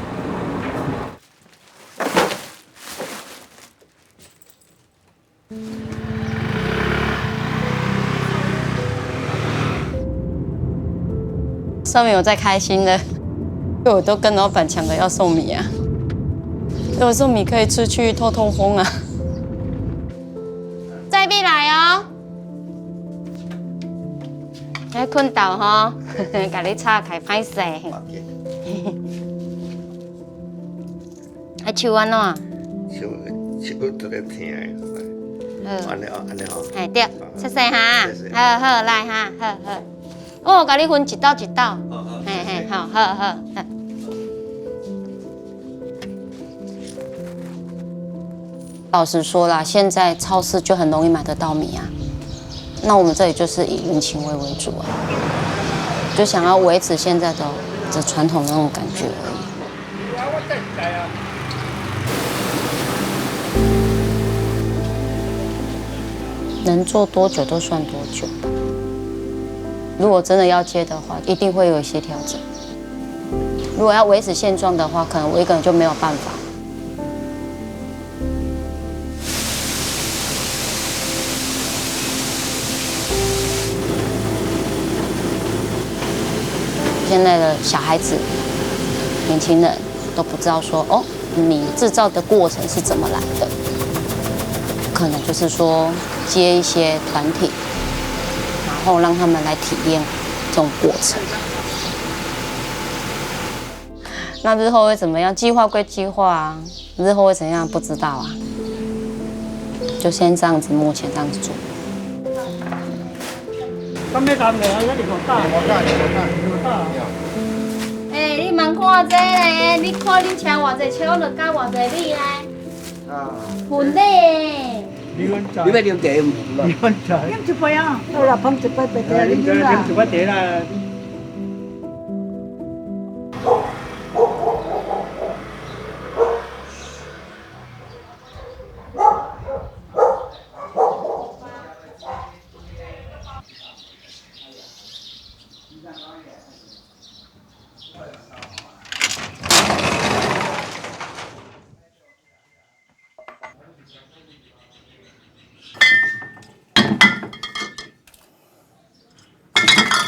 上面有在开心的，我都跟老板抢着要送米啊。如果送米可以出去透透风啊。再必来哦。哎，困倒吼，给你岔开，拍死。还手安怎？手手都在疼。嗯。安尼哦，安尼哦。哎，对，谢谢哈。谢谢。好好，来哈，好好。哦，给你分一道一道。哦哦，嘿嘿，谢谢。好好好。好。老实说啦，现在超市就很容易买得到米啊。那我们这里就是以人情味为主啊，就想要维持现在的的传统那种感觉而已。 能做多久就算多久吧。如果真的要接的话，一定会有一些调整。如果要维持现状的话，可能我一个人就没有办法。现在的小孩子、年轻人都不知道说，哦， 米制造的过程是怎么来的？可能就是说接一些团体，然后让他们来体验这种过程。那日后会怎么样？计划归计划啊，日后会怎样不知道啊。就先这样子，目前这样子做。 哎，你莫看这个，你看恁請偌濟錢，我就加偌濟米啊。啊。分你。你欲啉茶？你欲啉茶毋？你欲茶？啉一杯啊。好啦，捧一杯白茶，你啉啦。啉一杯茶啦。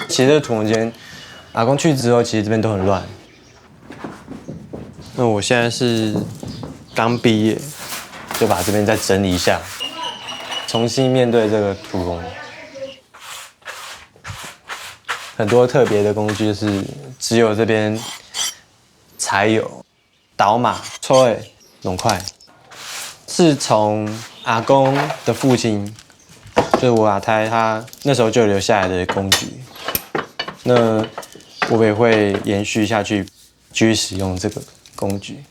其实这个屠龙间，阿公去之后，其实这边都很乱。那我现在是刚毕业，就把这边再整理一下，重新面对这个屠龙。很多特别的工具就是只有这边才有。 倒馬、抽的攏會。是从阿公的父亲，就是我阿太，他那时候就留下来的工具。那我也会延续下去，继续使用这个工具。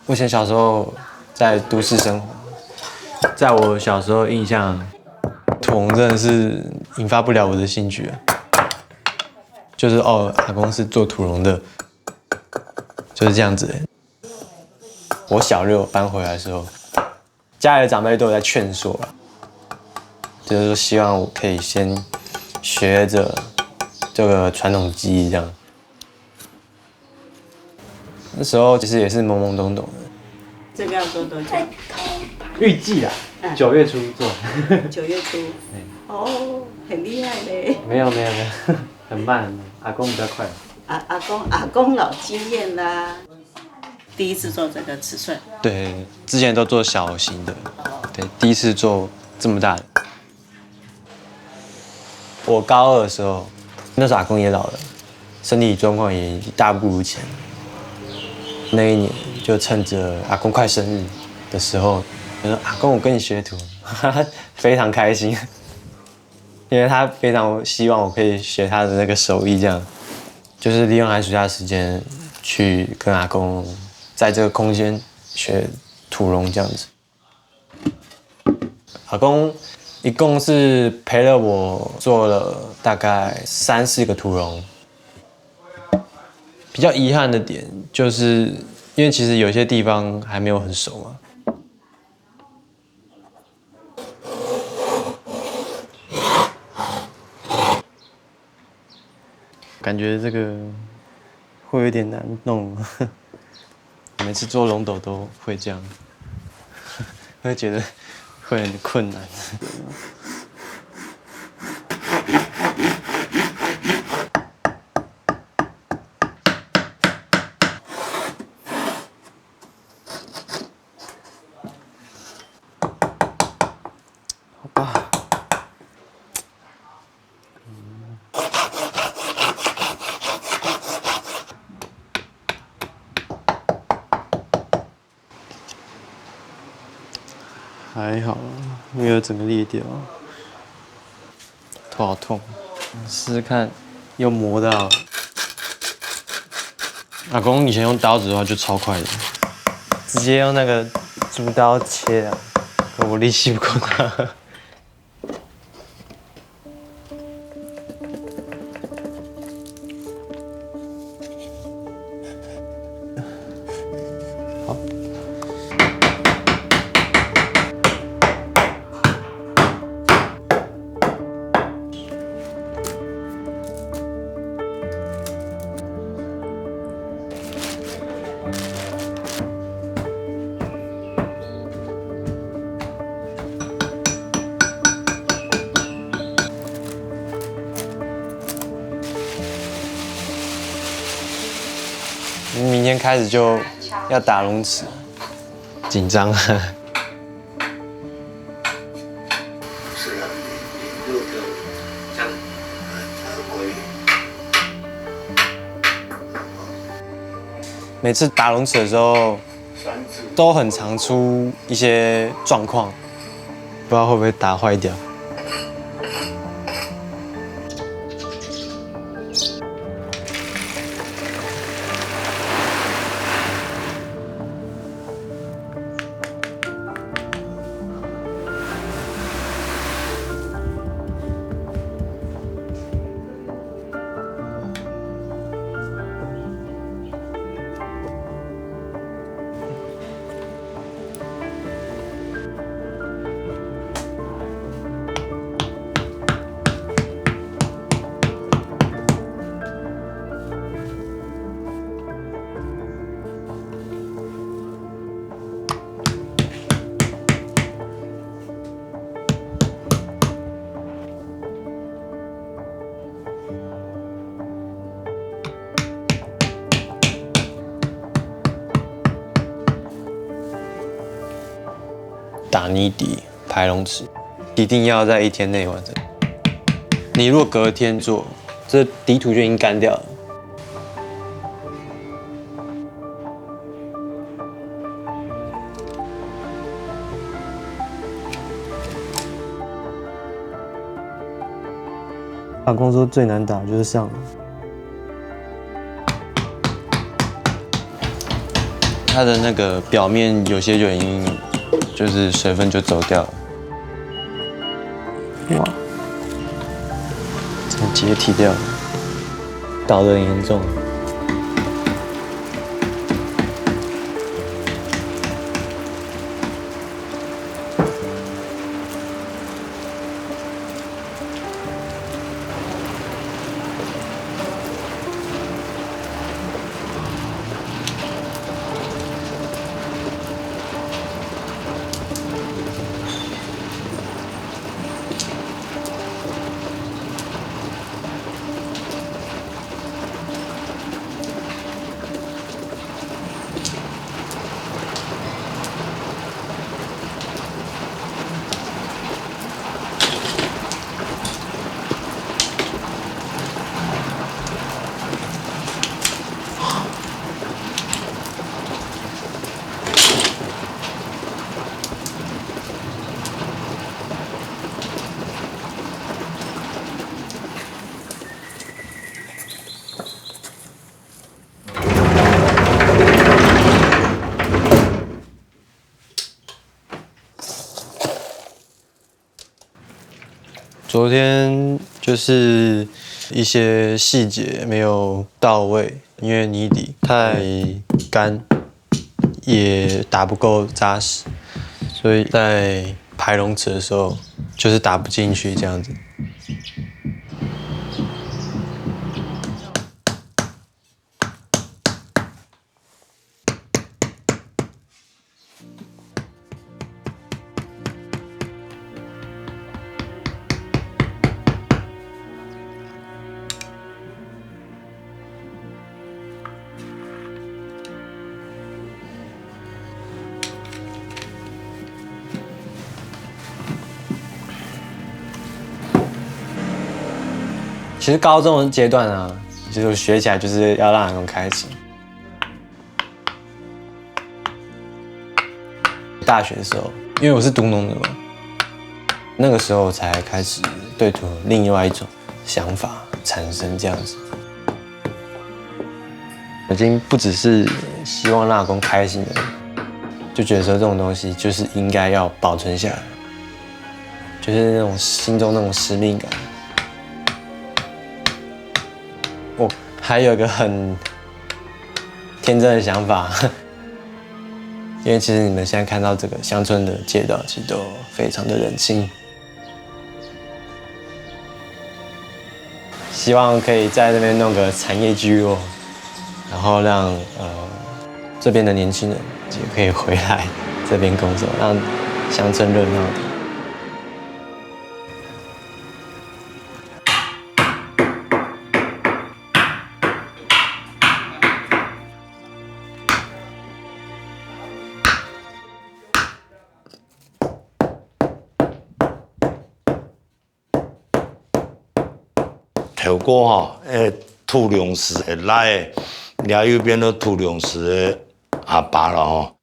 我以前小时候在都市生活，在我小时候印象，屠龙真的是引发不了我的兴趣啊。就是哦，阿公是做屠龙的，就是这样子欸。我小六搬回来的时候，家里的长辈都有在劝说啊，就是说希望我可以先学着这个传统技艺这样。那时候其实也是懵懵懂懂的。这个要做多久？预计啊，九月初做。九月初。哦，很厉害嘞。没有没有没有，很慢很慢，阿公比较快。阿阿公阿公老经验啦。第一次做这个尺寸。对，之前都做小型的，对，第一次做这么大的。我高二的时候，那时候阿公也老了，身体状况也大不如前。那一年就趁着阿公快生日的时候，就说：“阿公，我跟你学徒。”非常开心，因为他非常希望我可以学他的那个手艺，这样就是利用寒暑假时间去跟阿公在这个空间学土龙这样子。阿公一共是陪了我做了大概三四个土龙。比较遗憾的点就是，因为其实有些地方还没有很熟嘛。感觉这个会有点难弄。每次做龙斗都会这样，会觉得会很困难。好吧。还好啦，没有整个裂掉。头好痛，试试看，又磨到。阿公以前用刀子的话就超快的，直接用那个竹刀切啊，我力气不够大。好。明天开始就要打龙尺，紧张。每次打龙尺的时候，都很常出一些状况，不知道会不会打坏掉。打泥底、排龙尺，一定要在一天内完成。你如果隔天做，这底土就已经干掉了。阿公说最难打的就是上。它的那个表面有些就已经就是水分就走掉了。哇，这样解体掉了，倒得很严重。昨天就是一些细节没有到位，因为泥底太干，也打不够扎实，所以在排龙尺的时候就是打不进去这样子。其实高中的阶段啊，就是学起来就是要让人开心。大学的时候，因为我是读农的嘛，那个时候才开始对土另外一种想法产生这样子。已经不只是希望让阿公开心了，就觉得说这种东西就是应该要保存下来，就是那种心中那种使命感。我还有一个很天真的想法，因为其实你们现在看到这个乡村的街道，其实都非常的冷清。希望可以在那边弄个产业聚落，然后让呃这边的年轻人也可以回来这边工作，让乡村热闹点。头过吼，欸，土龙师个倈仔，也有变做土龙师个阿爸了吼。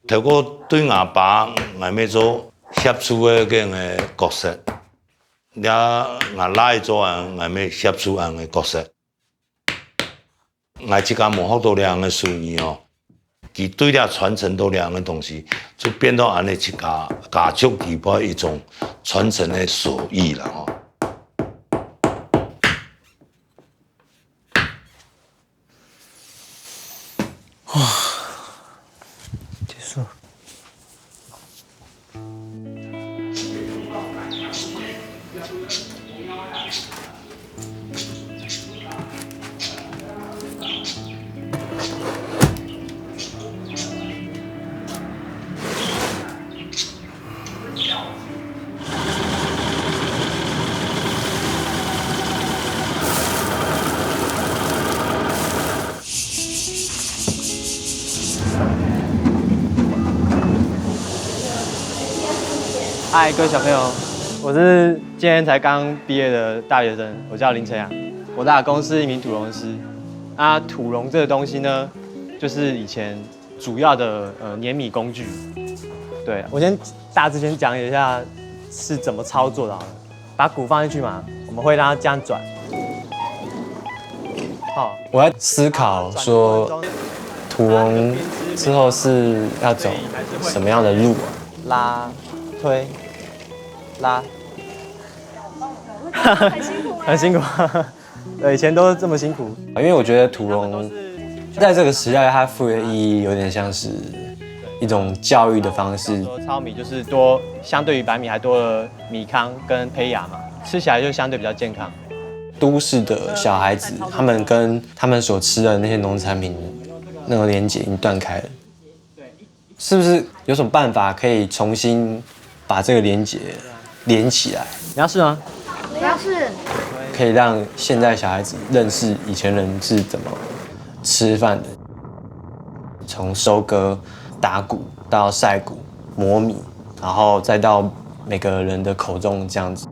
头过对阿爸，𠊎乜做協助个个个角色，也𠊎倈仔做啊，𠊎乜協助恁个角色。 𠊎自家無學到這樣个手藝哦，佢對這傳承到這樣个東西，就變到恁呢自家家族裡背一種傳承个手藝啦吼。結束。 嗨，各位小朋友，我是今年才刚毕业的大学生，我叫林晨阳。我的阿公是一名土龙师。啊，土龙这个东西呢，就是以前主要的呃碾米工具。对，我先大致先讲一下是怎么操作的好了。把鼓放进去嘛，我们会让它这样转。好，我在思考说，土龙之后是要走什么样的路啊？拉、推、拉。很辛苦。对，以前都是这么辛苦。因为我觉得土龙在这个时代，它赋予的意义有点像是一种教育的方式。糙米就是多，相对于白米还多了米糠跟胚芽嘛，吃起来就相对比较健康。都市的小孩子，他们跟他们所吃的那些农产品那个连接已经断开了。 是不是有什么办法可以重新把这个连接连起来？你要试吗？我要试。可以让现在小孩子认识以前人是怎么吃饭的，从收割、打谷到晒谷、磨米，然后再到每个人的口中这样子。